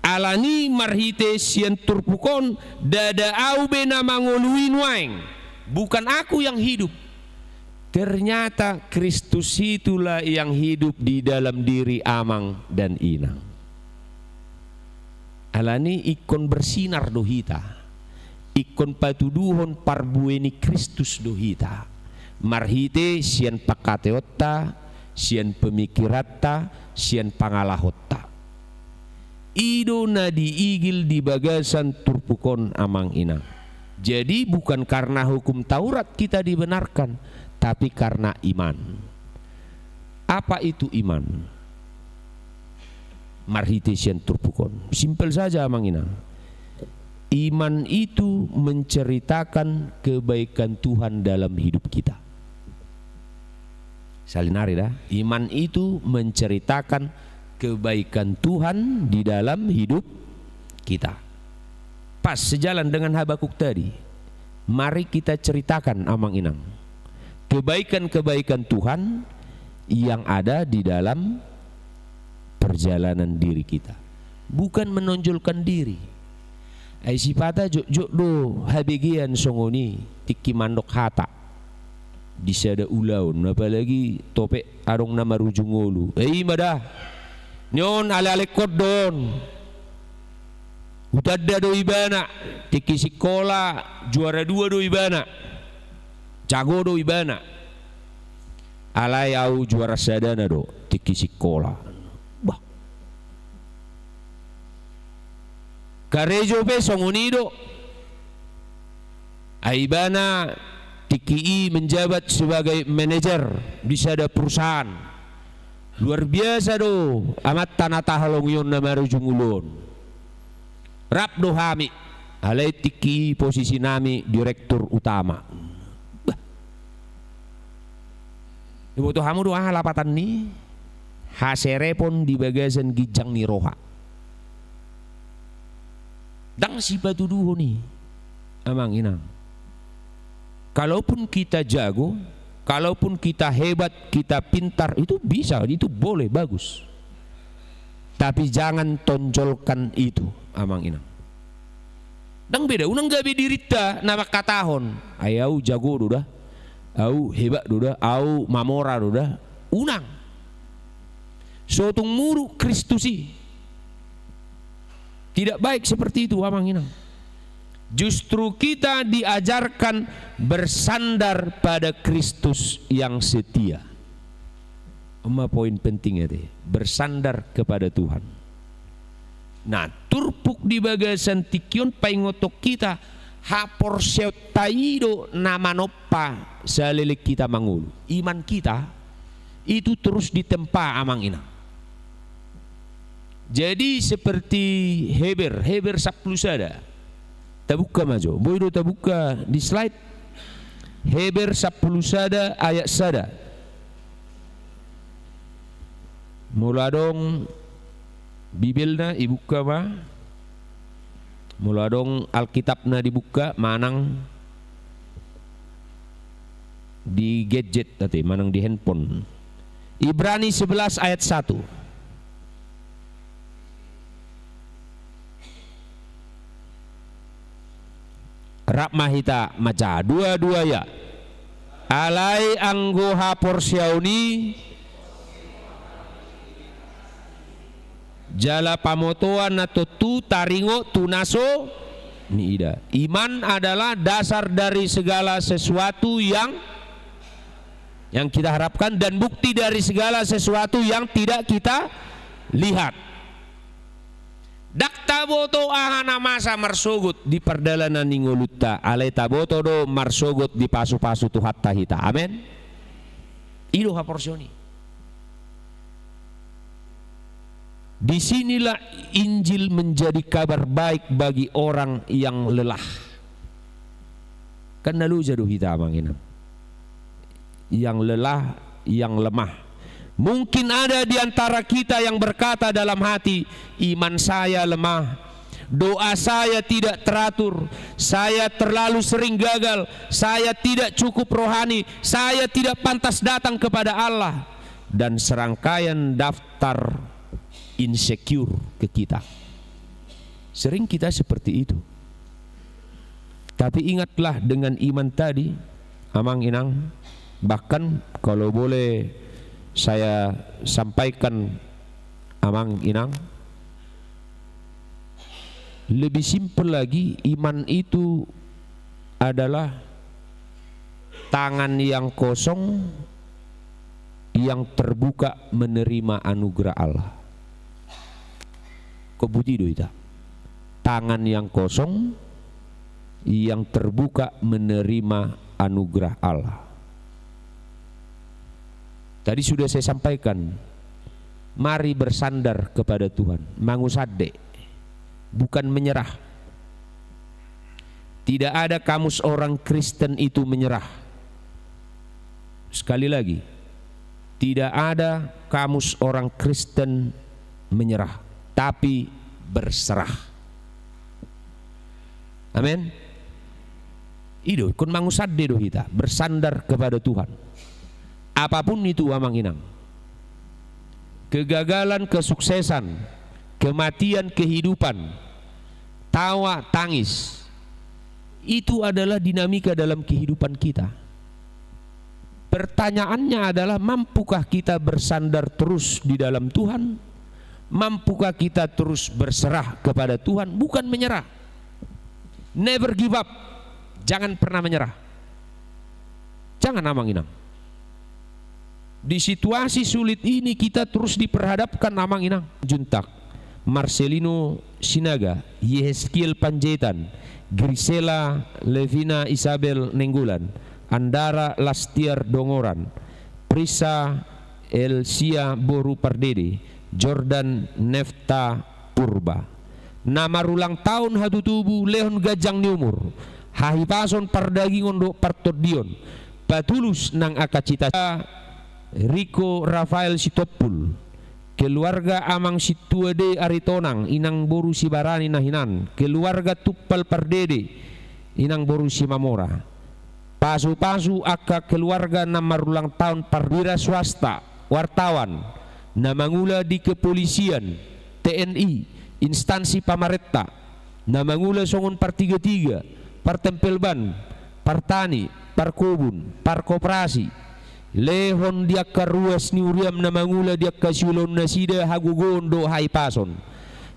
Alani marhite sian turpuk on, ndada ahu be na mangolui nuaeng. Bukan aku yang hidup. Ternyata Kristus itulah yang hidup di dalam diri amang dan inang. Alani ingkon bersinar do hita. Ingkon patuduhon parbue ni Kristus do hita. Marhite sian pangkataionta, sian pemikiranta, sian pangalahonta. I do na diigil di bagasan turpuk on, amang inang. Jadi, bukan karena hukum Taurat kita dibenarkan, tapi karena iman. Apa itu iman? Marhite sian turpuk on. Simpel saja, amang inang. Iman itu menceritakan kebaikan Tuhan dalam hidup kita. Salinari da, iman itu menceritakan kebaikan Tuhan di dalam hidup kita. Pas sejalan dengan Habakuk tadi. Mari kita ceritakan, amang inang, kebaikan-kebaikan Tuhan yang ada di dalam perjalanan diri kita. Bukan menonjolkan diri. Ai sipata jotjot do habegean songon i tingki mandok hata di sada ulaon, apalagi topet adong na marujung ngolu. Eh, i ma da. Ni on ale-alengkon do on. Hutanda do ibana, tingki sikola juara dua do ibana. Jago do ibana. Alai ahu juara sadana do, tingki sikola. Bah. Karejo pe songon i do. Ai ibana tingki i menjabat sebagai manajer di sada perusahaan. Luar biasa do amanta na taholongi on na marujung ngolu on. Rap do hami, alai tingki i posisinami direktur utama. Bah. Diboto hamu do aha lapatan ni haserepon di bagasan ginjang ni roha? Ndang sipatuduhon i, amang inang. Kalaupun kita jago, kalaupun kita hebat, kita pintar, itu bisa, itu boleh, bagus. Tapi jangan tonjolkan itu, amang inang. Ndang beda, unang gabe dirinta na mangkatahon, ai ahu jago do da, ahu hebat do da, ahu mamora do da. Unang. So tung muruk Kristus i. Tidak baik seperti itu, amang inang. Justru kita diajarkan bersandar pada Kristus yang setia. On ma poin penting ate, bersandar kepada Tuhan. Nah, turpuk di bagasan tingki on paingothon hita, haporseaonta i do na manompa saleleng hita mangolu. Iman kita itu terus ditempa, amang inang. Jadi seperti Heber, Heber sampulu sada. Tabuka ma jo, boi do tabuka di slide. Heber sampulu sada ayat sada. Molo adong Bibelna, ibuka ma. Molo adong Alkitabna, dibuka, manang di gadget tadi, manang di handphone. Ibrani sebelas ayat satu. Rap ma hita maca, dua-dua ya. Alai anggo haporseaon i jala pamotoan na tontu taringot tu na so niida. Iman adalah dasar dari segala sesuatu yang, yang kita harapkan dan bukti dari segala sesuatu yang tidak kita lihat. Ndang taboto aha na masa marsogot di pardalanan ni ngolunta, alai taboto do marsogot di pasupasu Tuhanta hita. Amen. I do haporseaon i. Di sinilah Injil menjadi kabar baik bagi orang yang lelah. Kan na loja do hita, amang inang. Yang lelah, yang lemah. Mungkin ada di antara kita yang berkata dalam hati, "Iman saya lemah, doa saya tidak teratur, saya terlalu sering gagal, saya tidak cukup rohani, saya tidak pantas datang kepada Allah." Dan serangkaian daftar insecure ke kita. Sering kita seperti itu. Tapi ingatlah, dengan iman tadi, amang inang, bahkan kalau boleh saya sampaikan, amang inang, lebih simpel lagi, iman itu adalah tangan yang kosong yang terbuka menerima anugerah Allah. Kobut i do hita. Tangan yang kosong yang terbuka menerima anugerah Allah. Tadi sudah saya sampaikan, mari bersandar kepada Tuhan, mangusande, bukan menyerah. Tidak ada kamus orang Kristen itu menyerah. Sekali lagi, tidak ada kamus orang Kristen menyerah, tapi berserah. Amin. I do, ingkon mangusande do hita, bersandar kepada Tuhan. Apapun itu, amang inang. Kegagalan, kesuksesan, kematian, kehidupan, tawa, tangis, itu adalah dinamika dalam kehidupan kita. Pertanyaannya adalah, mampukah kita bersandar terus di dalam Tuhan? Mampukah kita terus berserah kepada Tuhan? Bukan menyerah. Never give up. Jangan pernah menyerah. Jangan, amang inang. Di situasi sulit ini kita terus diperhadapkan, amang inang. Juntak, Marcelino Sinaga, Yehezkiel Panjaitan, Grisela Levina Isabel Nainggolan, Andara Lastiar Dongoran, Prisa Elsia boru Pardede, Jordan Nefta Purba. Na marulang taon hatutubu, lehon ganjang ni umur, hahipason, pardagingon dohot partondion, patulus nang angka cita-cita. Riko Rafael Sitompul, keluarga Amang Sintua D Aritonang, inang boru Sibarani na hinan, keluarga Tumpal Pardede, inang boru Simamora. Pasupasu angka keluarga na marulang taon, perwira swasta, wartawan, na mangula di kepolisian, T N I, instansi pamarenta, na mangula songon partigatiga, partempel ban, partani, parkobun, parkoperasi, lehon di angka ruas ni huriam na mangula di angka siulaonnasida hagogoon dohot hahipason.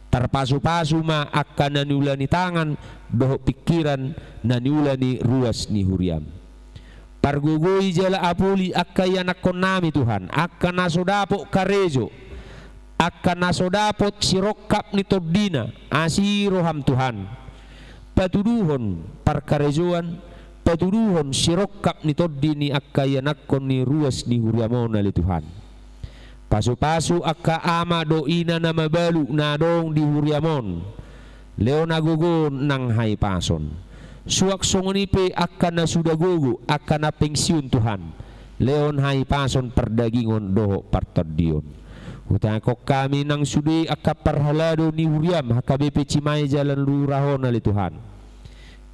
Tarpasupasu ma angka na niula ni tangan dohot pingkiran na niula ni ruas ni huriam. Pargogoi jala apuli angka ianakkonnami, Tuhan, angka na so dapot karejo, angka na so dapot sirongkap ni tondina, asi roham, Tuhan. Patuduhon parkarejoan, patuduhon sirongkap ni tondi ni angka ianakkon ni ruas ni huriam on, ale Tuhan. Pasupasu angka ama dohot ina na mabalu na adong di huriam on, lehon hagogoon nang hahipason. Suang songon i pe angka na suda gogo, angka na pensiun Tuhan, lehon hahipason pardagingon dohot partondion. Hutangihon hami nang sude angka parhalado ni huriam H K B P Cimahi Jalan Lurah on ale Tuhan.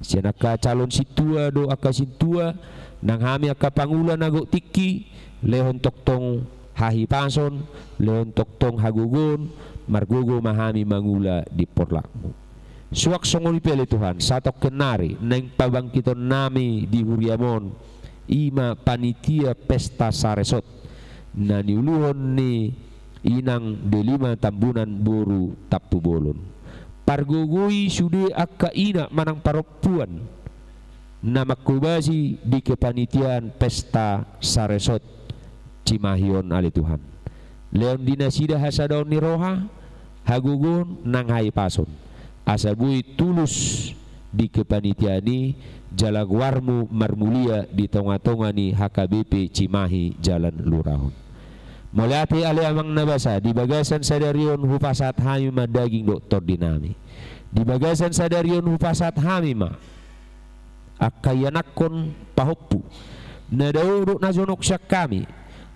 Sian angka calon sintua dohot angka sintua, nang hami angka pangula na gok tingki, lehon tongtong hahipason, lehon tongtong hagogoon, margogo ma hami mangula di porlakmu. Suang songon i pe ale Tuhan, satongkin nari naeng pabangkitonnami di huriam on, i ma panitia pesta saresot na niuluhon ni inang Delima Tambunan boru Tampubolon. Pargogoi sude angka ina manang parompuan na manghobasi di kepanitiaan pesta saresot Cimahi on ale Tuhan. Lehon di nasida hasadaon ni roha, hagogoon nang hahipason, asa boi tulus di kepanitiaan i jala goarmu marmulia di tongatonga ni H K B P Cimahi Jalan Lurah on. Mauliate ale Amang na basa, di bagasan sadari on hupasahat hami ma daging dohot tondinami. Di bagasan sadari on hupasahat hami ma angka ianakhon pahompu na dao dohot na jonok sian hami,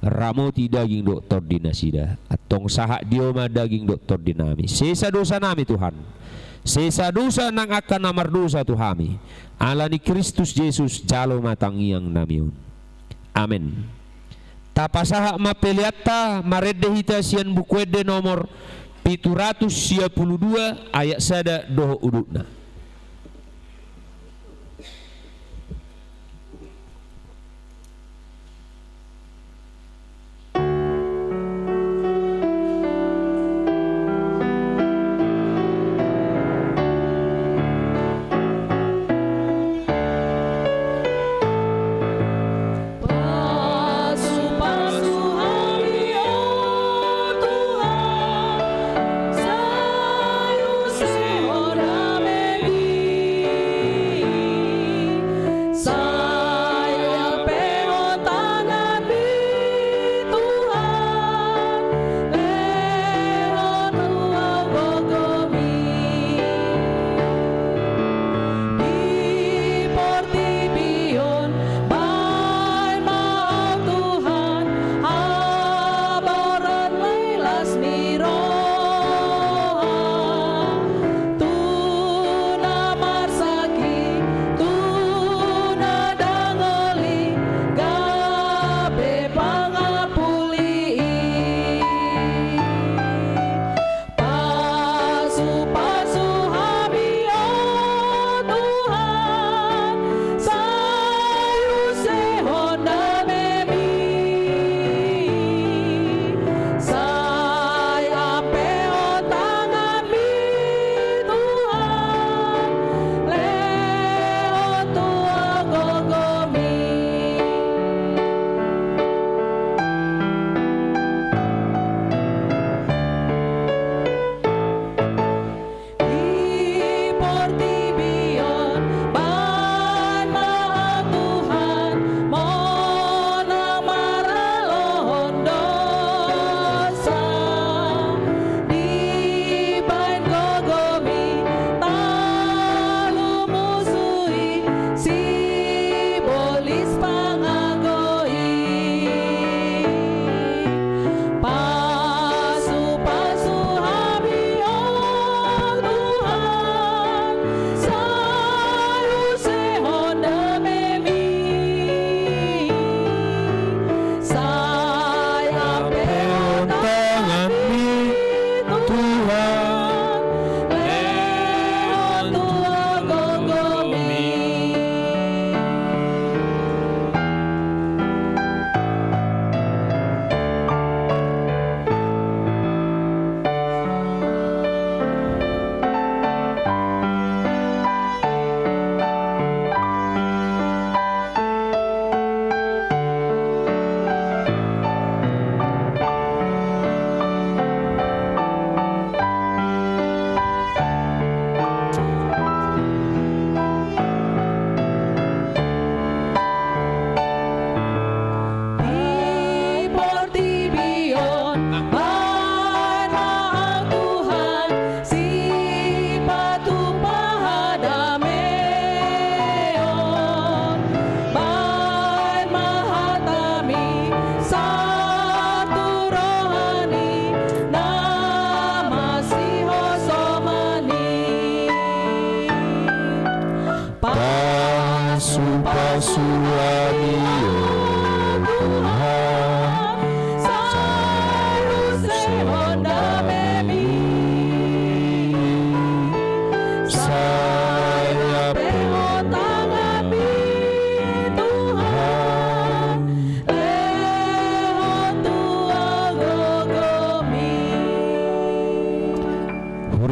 ramoti daging dohot tondi nasida. Antong sahat di Ho ma daging dohot tondinami. Sesa dosanami Tuhan, sesa dosa nang angka na mardosa tu hami. Ala ni Kristus Jesus jalo ma tangiangnami on. Amen. Tapasahat ma peleanta, marende hita sian Buku Ende nomor pitu ratus sia pulu dua, ayat sada dohot udutna. Pasu-pasu hami, o Tuhan, sai use Ho dame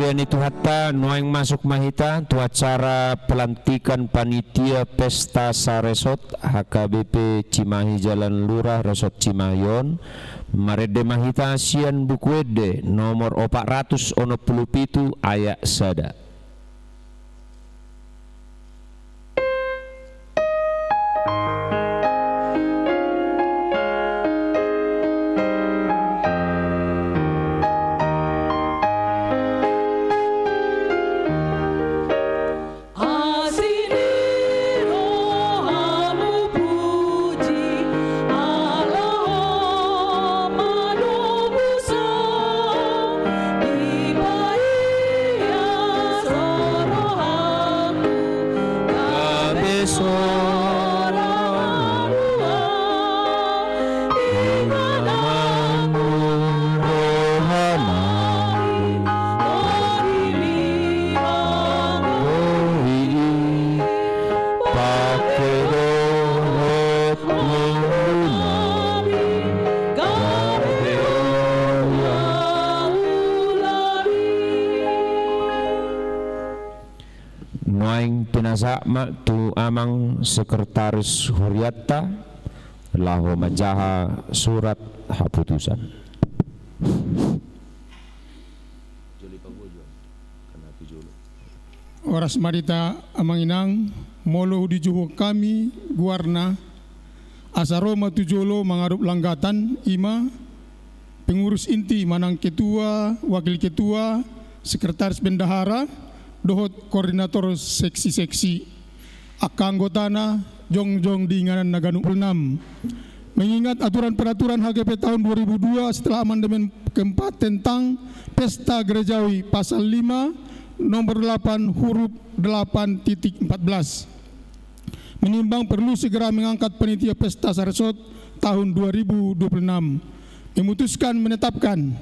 Ni Tuhanta, nuaeng masuk ma hita tu acara pelantikan panitia pesta saresot H K B P Cimahi Jalan Lurah Resort Cimahi on. Marende ma hita sian Buku Ende nomor opat ratus onom pulu pitu ayat sada. Asi ni rohamu puji, ala Ho manobus au, dipaias Ho rohangku, gabe sorangan au, inganan Ho roha nami, torang dilehon Ho i. Pangke dohot ngolu nami, gabe Ho ma ulaon. Nuaeng pinasahat ma tu amang sekretaris hurianta laho manjaha surat haputusan. Horas ma di hita amang inang, molo dijou hami goarna, asa ro ma tu jolo mangadop langgatan, i ma pengurus inti manang ketua, wakil ketua, sekretaris bendahara, dohot koordinator seksi-seksi. Angka anggotana jongjong di inganan na ganup. Enam. Mengingat aturan peraturan H K B P tahun dua ribu dua setelah amandemen keempat tentang pesta gerejawi pasal lima nomor delapan huruf delapan titik empat belas. Menimbang perlu segera mengangkat panitia pesta saresot tahun dua ribu dua puluh enam. Memutuskan menetapkan,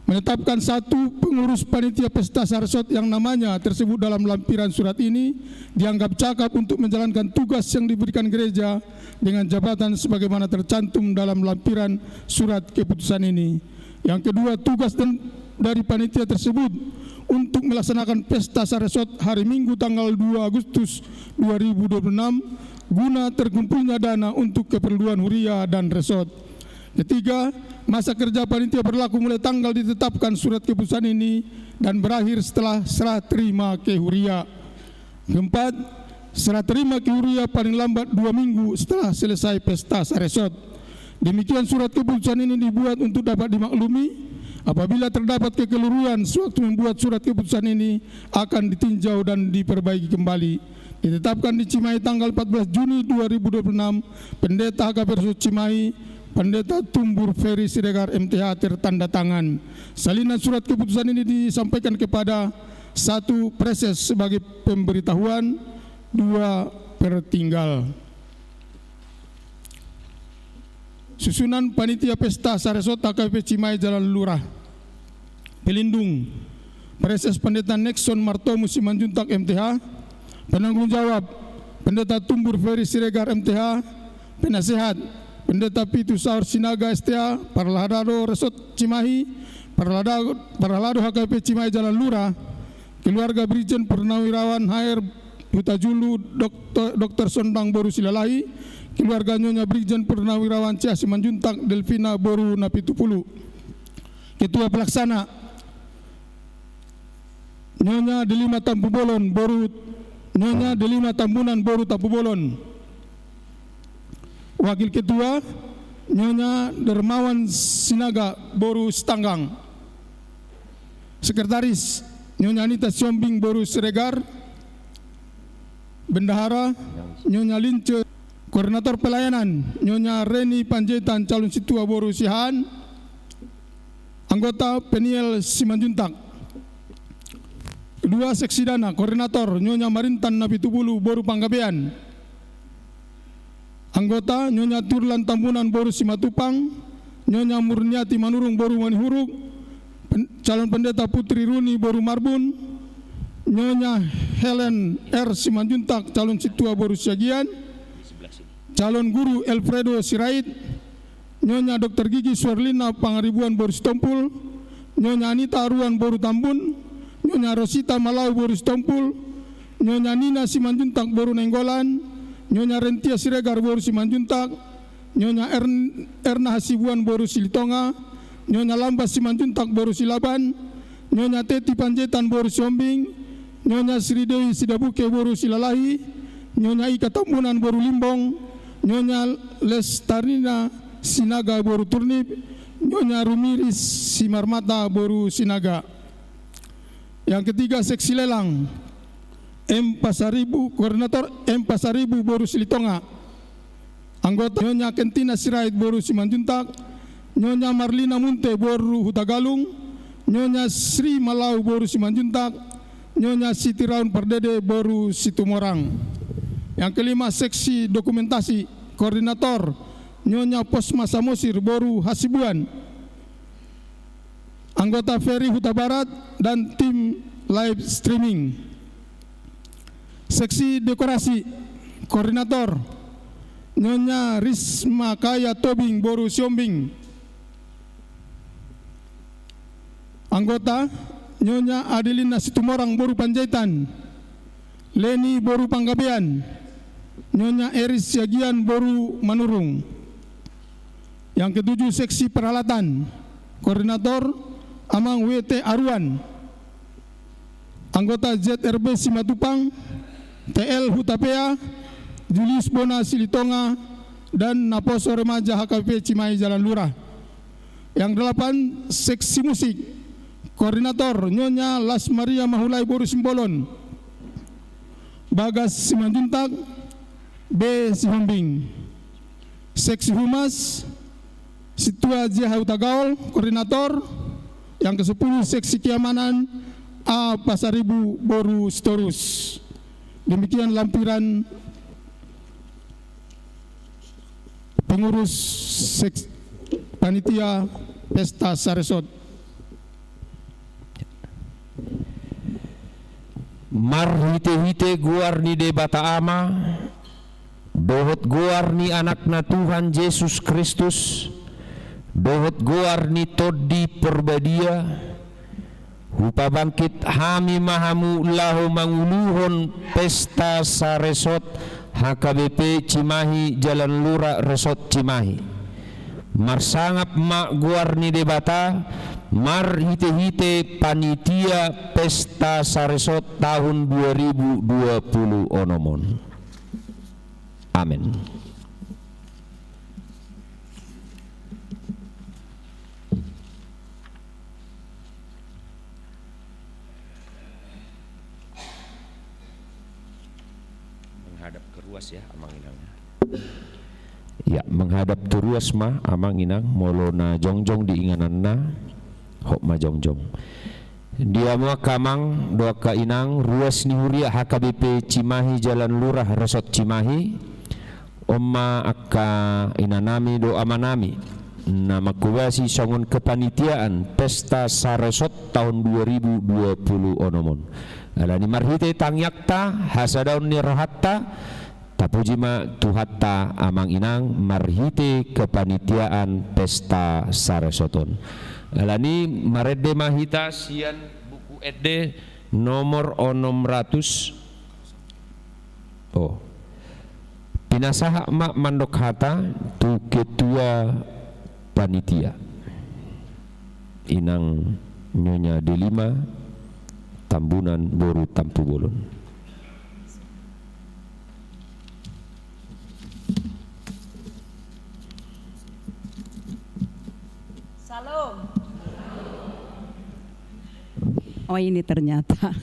menetapkan satu pengurus panitia pesta saresot yang namanya tersebut dalam lampiran surat ini dianggap cakap untuk menjalankan tugas yang diberikan gereja dengan jabatan sebagaimana tercantum dalam lampiran surat keputusan ini. Yang kedua, tugas dan, dari panitia tersebut untuk melaksanakan pesta saresot hari Minggu tanggal dua Agustus dua ribu dua puluh enam guna terkumpulnya dana untuk keperluan huria dan resot. Ketiga, masa kerja panitia berlaku mulai tanggal ditetapkan surat keputusan ini dan berakhir setelah serah terima ke huria. Keempat, serah terima ke huria paling lambat dua minggu setelah selesai pesta saresot. Demikian surat keputusan ini dibuat untuk dapat dimaklumi. Apabila terdapat kekeliruan sewaktu membuat surat keputusan ini, akan ditinjau dan diperbaiki kembali. Ditetapkan di Cimahi tanggal empat belas Juni dua ribu dua puluh enam, Pendeta H K P Resort Cimahi, Pendeta Tumbur Ferry Siregar M T H tertanda tangan. Salinan surat keputusan ini disampaikan kepada satu, Praeses sebagai pemberitahuan, dua, Pertinggal. Susunan panitia pesta saresot H K B P Cimahi Jalan Lurah. Pelindung, Praeses Pendeta Nexon Martomu Simanjuntak M T H. Penanggung jawab, Pendeta Tumbur Ferry Siregar M T H. Penasehat, Pendeta Pitu Saur Sinaga S T A, Parhalado Resort Cimahi, Parhalado, Parhalado H K B P Cimahi Jalan Lurah, keluarga Brigjen Purnawirawan H R Hutajulu, Doktor, Doktor Sondang boru Silalahi, keluarga Nyonya Brigjen Purnawirawan C H Simanjuntak Delvina boru Napitupulu. Ketua pelaksana, Nyonya Delima Tampubolon boru, Nyonya Delima Tambunan boru Tampubolon. Wakil ketua, Nyonya Dermawan Sinaga boru Sitanggang. Sekretaris, Nyonya Anita Siombing boru Siregar. Bendahara, Nyonya Lince. Koordinator pelayanan, Nyonya Reni Panjaitan calon sintua boru Siahaan. Anggota, Peniel Simanjuntak. Kedua, seksi dana, koordinator, Nyonya Marintan Napitupulu boru Panggabean. Anggota, Nyonya Tiurlan Tambunan boru Simatupang, Nyonya Murniati Manurung boru Manihuruk, pen-, calon pendeta Putri Runi boru Marbun, Nyonya Helen R Simanjuntak calon sintua boru Siagian, calon guru Elfredo Sirait, Nyonya Doktor Gigi Suarlina Pangaribuan boru Sitompul, Nyonya Anita Aruan boru Tambun, Nyonya Rosita Malau boru Sitompul, Nyonya Nina Simanjuntak boru Nainggolan, Nyonya Rentia Siregar boru Simanjuntak, Nyonya Ern-, Erna Hasibuan boru Silitonga, Nyonya Lambas Simanjuntak boru Silaban, Nyonya Teti Panjaitan boru Sihombing, Nyonya Sri Dewi Sidabuke boru Silalahi, Nyonya Ika Tambunan boru Limbong, Nyonya Lestarina Sinaga boru Turnip, Nyonya Rumiris Simarmata boru Sinaga. Yang ketiga, seksi lelang. M Pasaribu, koordinator M Pasaribu boru Silitonga. Anggota Nyonya Kentina Sirait boru Simanjuntak, Nyonya Marlina Munte boru Hutagalung, Nyonya Sri Malau boru Simanjuntak, Nyonya Siti Raun Pardede boru Situmorang. Yang kelima, seksi dokumentasi, koordinator Nyonya Posma Samosir boru Hasibuan. Anggota Ferry Hutabarat dan tim live streaming. Seksi dekorasi, koordinator Nyonya Risma Kaya Tobing boru Sihombing. Anggota Nyonya Adelina Situmorang boru Panjaitan, Leni boru Panggabean, Nyonya Eris Siagian boru Manurung. Yang ketujuh, seksi peralatan, koordinator Amang W T Aruan, anggota Z R B Simatupang, T L Hutapea, Julius Bona Silitonga, dan Naposo Remaja H K B P Cimahi Jalan Lurah. Yang delapan, seksi musik, koordinator Nyonya Las Maria Mahulai boru Simbolon, Bagas Simanjuntak, B Sihombing. Seksi humas, Situa J H Hutagaol, koordinator. Yang kesepuluh, seksi keamanan, A Pasaribu boru Sitorus. Demikian lampiran pengurus seks-, panitia pesta saresot. Marhite-hite goar ni Debata Ama, dohot goar ni Anakna Tuhan Jesus Kristus, dohot goar ni Tondi Porbadia, hupabangkit hami ma hamu laho manguluhon pesta saresot H K B P Cimahi Jalan Lurah Resort Cimahi. Marsangap ma goar ni Debata, marhite-hite panitia pesta saresot tahun dua ribu dua puluh onom on. Amin. Menghadap ke ruas ya, Amang Inang. Ya, menghadap tu ruas ma, Amang Inang, molo na jongjong di ingananna, hot ma jongjong. Di hamu angka amang dohot angka inang, ruas ni huria H K B P Cimahi Jalan Lurah Resort Cimahi, on ma angka inanami dohot amanami na mangkobasi songon kepanitiaan pesta saresot tahun dua ribu dua puluh onom on. Alani marhite tangiangta, hasadaon ni rohanta, tapuji ma Tuhanta Amang Inang marhite kepanitiaan pesta saresot on. Alani marende ma hita sian Buku Ende nomor onom ratus. Oh. Pinasahat ma mandok hata tu ketua panitia, Inang Nyonya Delima Tambunan boru Tampubolon. Shalom. Oh, ini ternyata.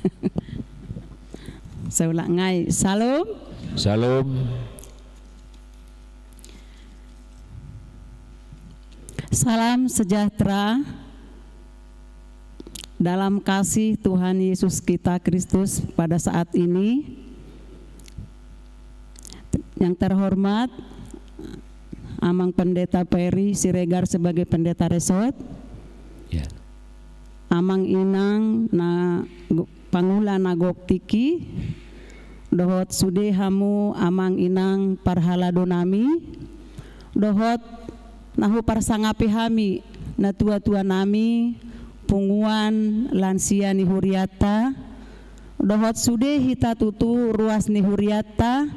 Saya ulang ngai. Shalom. Shalom. Salam sejahtera dalam kasih Tuhan Yesus kita Kristus pada saat ini. Yang terhormat Amang Pendeta Peri Siregar sebagai pendeta resort. Ya. Amang Inang na go-, pangula na gok tingki, dohot sude hamu Amang Inang parhalado nami, dohot na huparsangapi hami natua-tua nami, punguan lansia ni hurianta, dohot sude hita tutu ruas ni hurianta,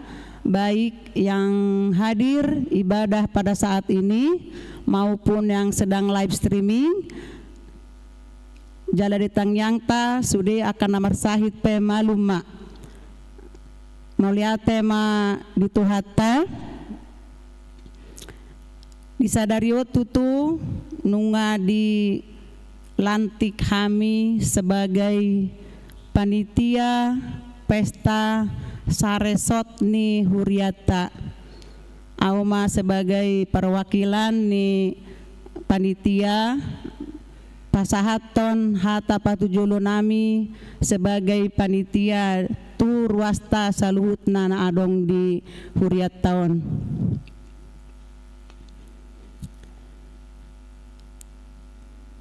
baik yang hadir ibadah pada saat ini maupun yang sedang live streaming. Jala di tangiangta sude angka na marsahit pe malum ma. Mauliate ma di Tuhanta. Di sadari on tutu nunga dilantik hami sebagai panitia pesta saresot ni hurianta. Au ma sebagai perwakilan ni panitia pasahathon hata patujolo nami sebagai panitia tu ruasta saluhutna na adong di hurianta on.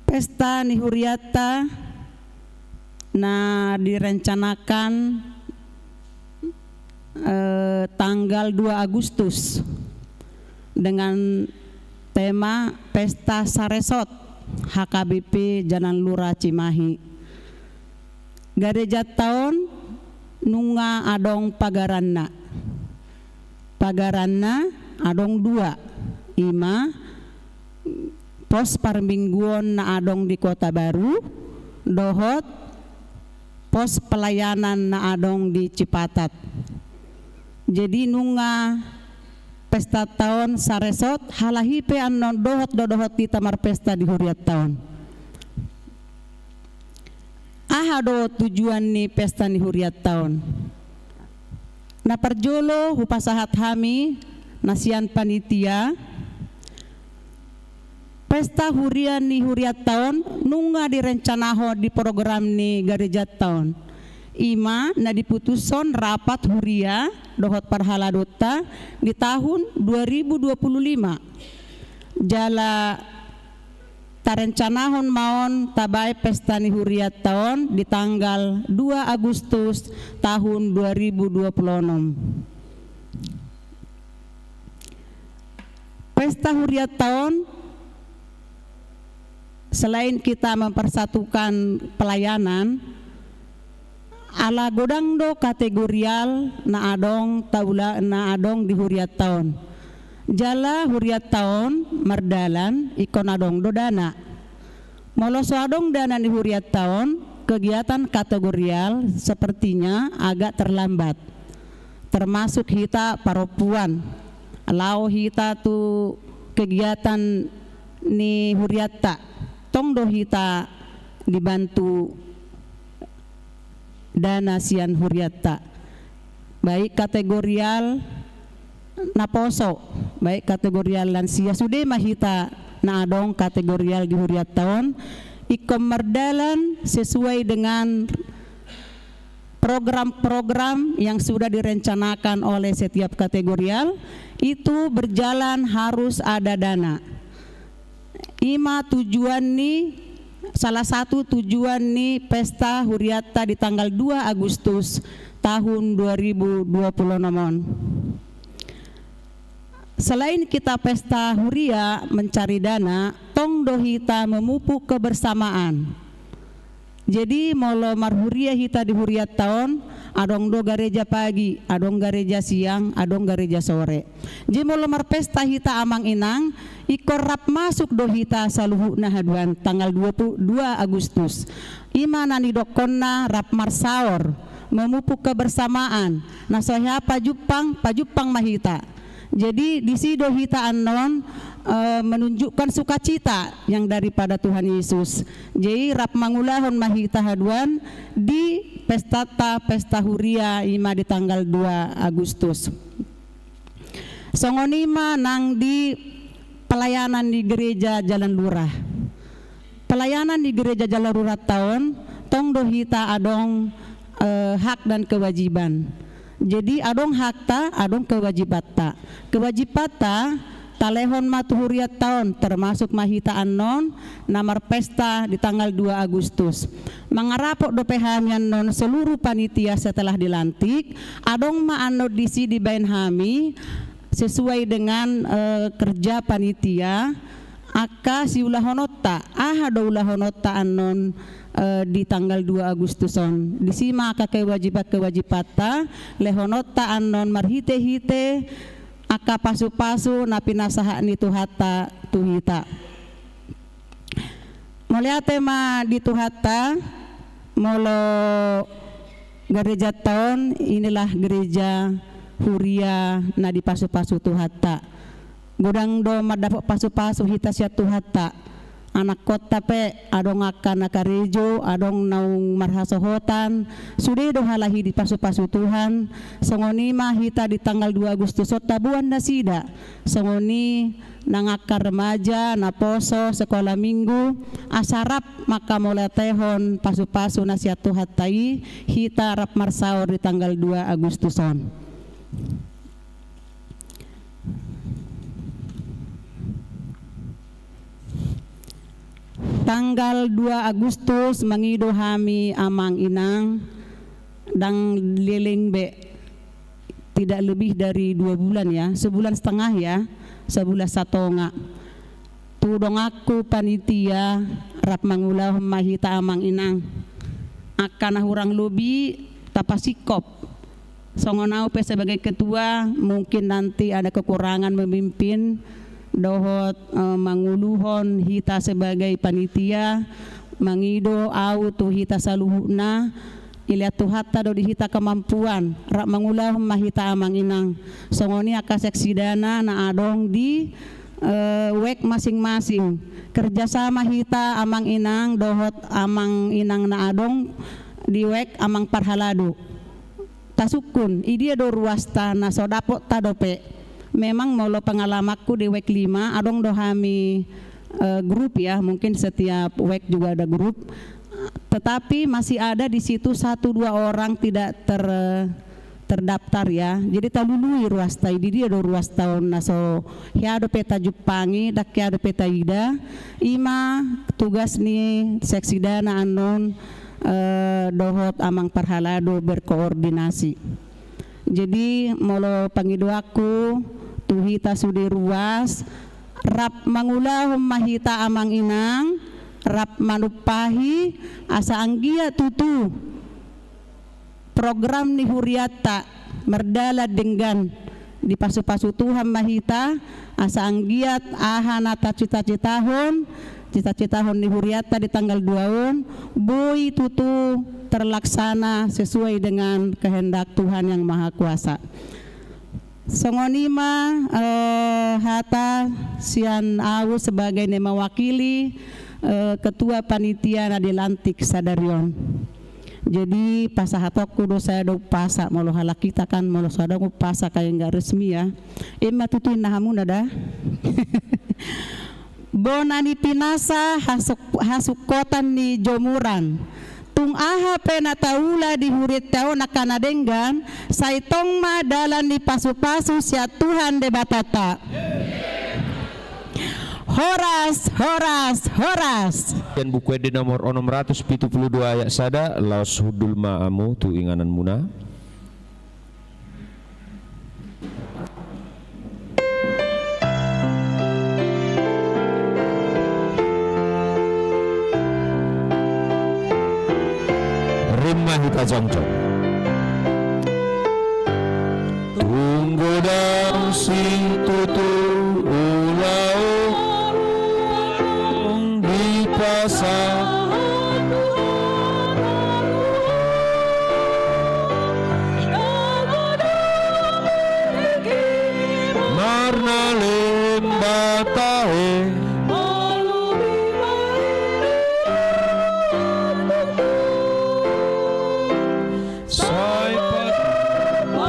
Pesta ni hurianta na direncanakan eh, tanggal dua Agustus dengan tema Pesta Saresot H K B P Jalan Lura Cimahi. Garejanta on nunga adong pagaranna. Pagaranna adong dua, ima pos parmingguon na adong di Kota Baru dohot pos pelayanan na adong di Cipatat. Jadi nunga pestanta on saresot, halak i pe annon dohot do dohot hita marpesta di hurianta on. Aha do tujuan ni pesta ni hurianta on? Na parjolo hupasahat hami na sian panitia, pesta huria ni hurianta on nunga direncanahon di program ni garejanta on. Ima na diputushon rapat huria dohot parhaladonta di tahun dua ribu dua puluh lima. Jala tarencanahon ma on tabaen pesta ni hurianta on di tanggal dua Agustus tahun dua ribu dua puluh enam. Pesta hurianta on, selain kita mempersatukan pelayanan, ala godang do kategorial na adong taula na adong di hurianta on. Jala hurianta on mardalan ingkon adong do dana. Molo so adong dana ni hurianta on, kegiatan kategorial sepertinya agak terlambat. Termasuk hita parompuan, laho hita tu kegiatan ni hurianta, tong do hita dibantu dana sian hurianta. Baik kategorial naposo, baik kategorial lansia, sude ma hita na adong kategorial di hurianta on, ingkon mardalan sesuai dengan program-program yang sudah direncanakan oleh setiap kategorial, itu berjalan harus ada dana. Ima tujuan ni, salah satu tujuan ni pesta hurianta di tanggal dua Agustus tahun dua ribu dua puluh enam on. Selain kita pesta huria mencari dana, tong do hita memupuk kebersamaan. Jadi molo marhuria hita di hurianta on, adong do gareja pagi, adong gareja siang, adong gareja sore. Jadi molo marpesta hita amang inang, ingkon rap masuk do hita saluhutna haduan tanggal dua puluh dua Agustus. Ima na nidokkonna rap marsaor, memupuk kebersamaan, na so hea pajumpang, pajumpang ma hita. Jadi disi do hita annon eh, menunjukkan sukacita yang daripada Tuhan Yesus. Jadi rap mangulahon ma hita haduan di pestanta, pesta huria, ima di tanggal dua Agustus. Songon i ma nang di pelayanan di gereja Jalan Lurah. Pelayanan di gereja Jalan Lurah ta on, tong do hita adong eh, hak dan kewajiban. Jadi adong hakta, adong kewajibanta. Kewajibanta talehon ma tu hurianta on, termasuk ma hita annon na marpesta di tanggal dua Agustus. Mangarapot dope hami annon seluruh panitia setelah dilantik, adong ma annon disi dibaen hami sesuai dengan eh, kerja panitia. angka siulahononta. Aha do ulahononta annon, eh, di tanggal dua Agustus on? Disi ma angka kewajiban-kewajibanta, lehononta annon marhite-hite angka pasu-pasu na pinasahat ni Tuhanta tu hita. Mauliate ma di Tuhanta, molo gerejanta on, inilah gereja huria na dipasu-pasu Tuhanta. Godang do mandapot pasu-pasu hita sian Tuhanta. Anakkonta pe, adong angka na karejo, adong naung marhasohotan, sude do halak i dipasu-pasu Tuhan. Songon i ma hita di tanggal dua Agustus on taboan nasida. Songon i nang angka remaja, naposo, sekolah minggu, asa rap mangkamauliatehon pasu-pasu na sian Tuhanta i, hita rap marsaor di tanggal dua Agustus on. Tanggal dua Agustus mangido hami amang inang, ndang leleng be, tidak lebih dari dua bulan ya, sebulan setengah ya, sebulan satonga. Tu donganku panitia, rap mangulahon ma hita amang inang. Angka na hurang lobi tapasingkop. Songon au pe sebagai ketua, mungkin nanti ada kekurangan memimpin dohot, eh, manguluhon hita sebagai panitia, mangido au tu hita saluhutna, dilehon Tuhanta do di hita kemampuan, rap mangulahon ma hita amang inang. Songon i angka seksidana na adong di, eh, wek masing-masing. Kerjasama hita amang inang dohot amang inang na adong di wek amang parhalado. Tasungkun, i dia do ruasta na so dapotta dope. Memang molo pengalamanku di wek lima, adong do hami, eh, grup ya, mungkin setiap wek juga ada grup. Tetapi masih ada di situ satu dua orang tidak ter-, terdaftar ya. Jadi talului ruasta i, di dia do ruasta on na so hea dope tajumpangi, ndang hea dope taida. I ma tugas ni seksidana annon, eh, dohot amang parhalado berkoordinasi. Jadi molo pangidoanku tu hita sude ruas, rap mangulahon ma hita amang inang, rap manumpahi, asa anggiat tutu program ni hurianta mardalan denggan, dipasu-pasu Tuhan ma hita, asa anggiat aha na tacita-citahon, cita-citahon ni hurianta di tanggal dua on, boi tutu terlaksana sesuai dengan kehendak Tuhan Yang Maha Kuasa. Songon i ma, eh, hata sian au sebagai na mewakili, eh, ketua panitia na dilantik sadari on. Jadi pasahatonku do sada umpasa, molo halak hita kan molo so adong umpasa kayak nggak resmi ya. Ima tutu inna hamuna da. Bona ni pinasa hasuk-, hasungkotan ni jomuran. Tung aha pe na taula di hurianta on angka na denggan, sai tong ma dalan ni pasu-pasu sian Tuhan Debatanta. Horas, horas, horas. Sian Buku Ende nomor onom ratus pitu pulu dua ayat sada, laos hundul ma hamu tu ingananmuna. Rap ma hita jongjong. Tung godang situtu ulaon di pasa. Marnalem batae. Sai patumamai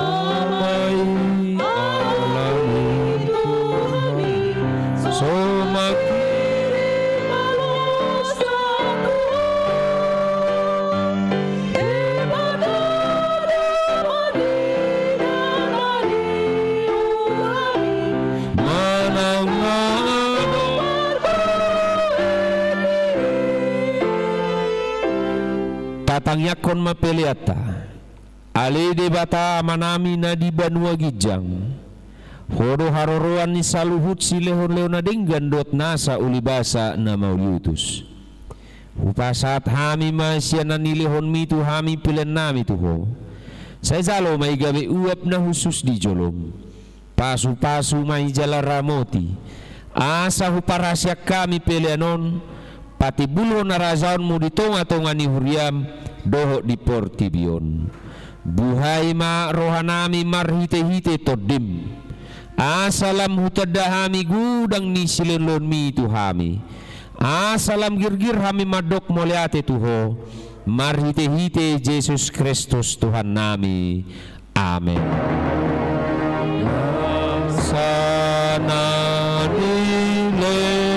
ala ni Tuhan i. So mangkirim alusna Tuhan. Debata do madinda na di ulaon i. Manang na adong. Tatangiangkon ma peleanta. Ale Debata Amanami na di banua ginjang, Ho do haroroan ni saluhut silehonlehon na denggan dohot nasa ulibasa na mauliutus. Hupasahat hami ma sian na nilehonmi tu hami peleannami tu ho. Sai jalo ma i gabe uap na hushus di jolom. Pasupasu ma i jala ramoti, asa huparhaseang hami pelean on patimbulhon harajaonmu di tongatonga ni huriam dohot di portibi on. Buhai ma rohanami marhitehite Tondim, asa lam hutanda hami godang ni silehonlehonmi tu hami, asa lam girgir hami mandok mauliate tu ho, marhitehite Jesus Kristus Tuhannami. Amen. Nasa na nilehon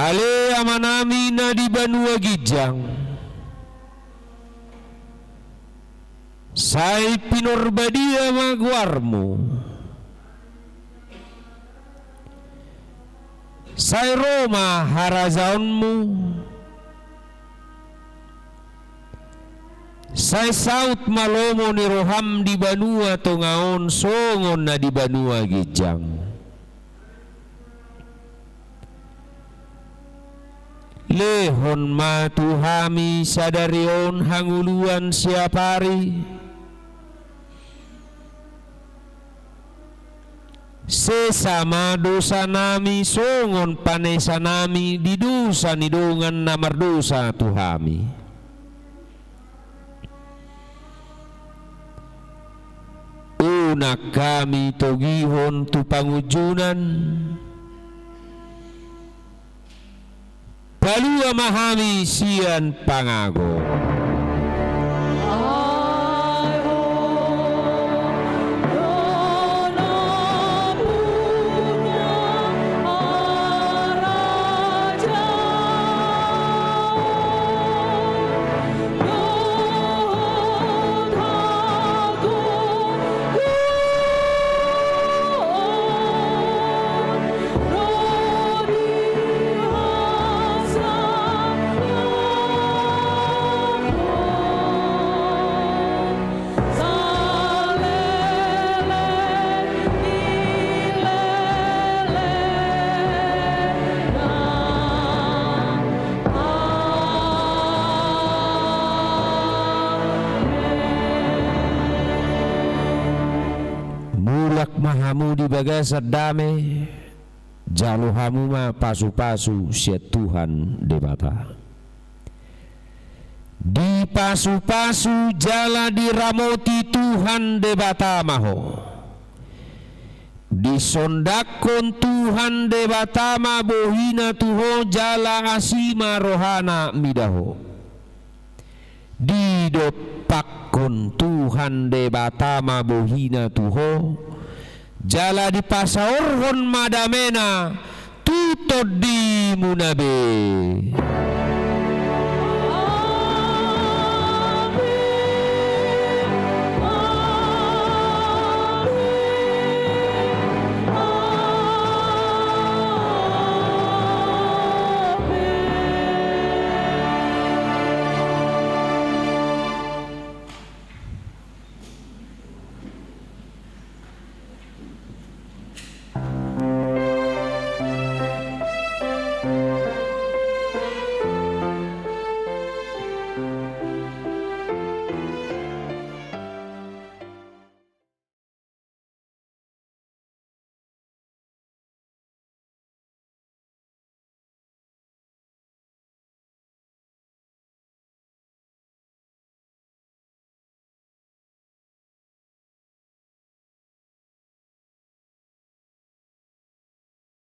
Ale Amanami na di banua ginjang, sai pinorbadia ma goarmu. Sai ro ma harajaonmu. Sai saut ma lomo ni roham di banua tonga on songon na di banua ginjang. Lehon ma tu hami sadari on hangoluan siapari. Sesa ma dosanami songon panesanami di dosa ni dongan na mardosa tu hami. Unang hami togihon tu pangunjunan. Palua ma hami sian pangago. Mulak ma hamu di bagasan dame, jalo hamu ma pasupasu sian Tuhan Debata. Dipasupasu jala diramoti Tuhan Debata ma ho. Disondangkon Tuhan Debata ma bohina tu ho jala asi ma rohana mida ho. Didompakkon Tuhan Debata ma bohina tu ho, jala dipasaorhon ma damena tu tondimuna be.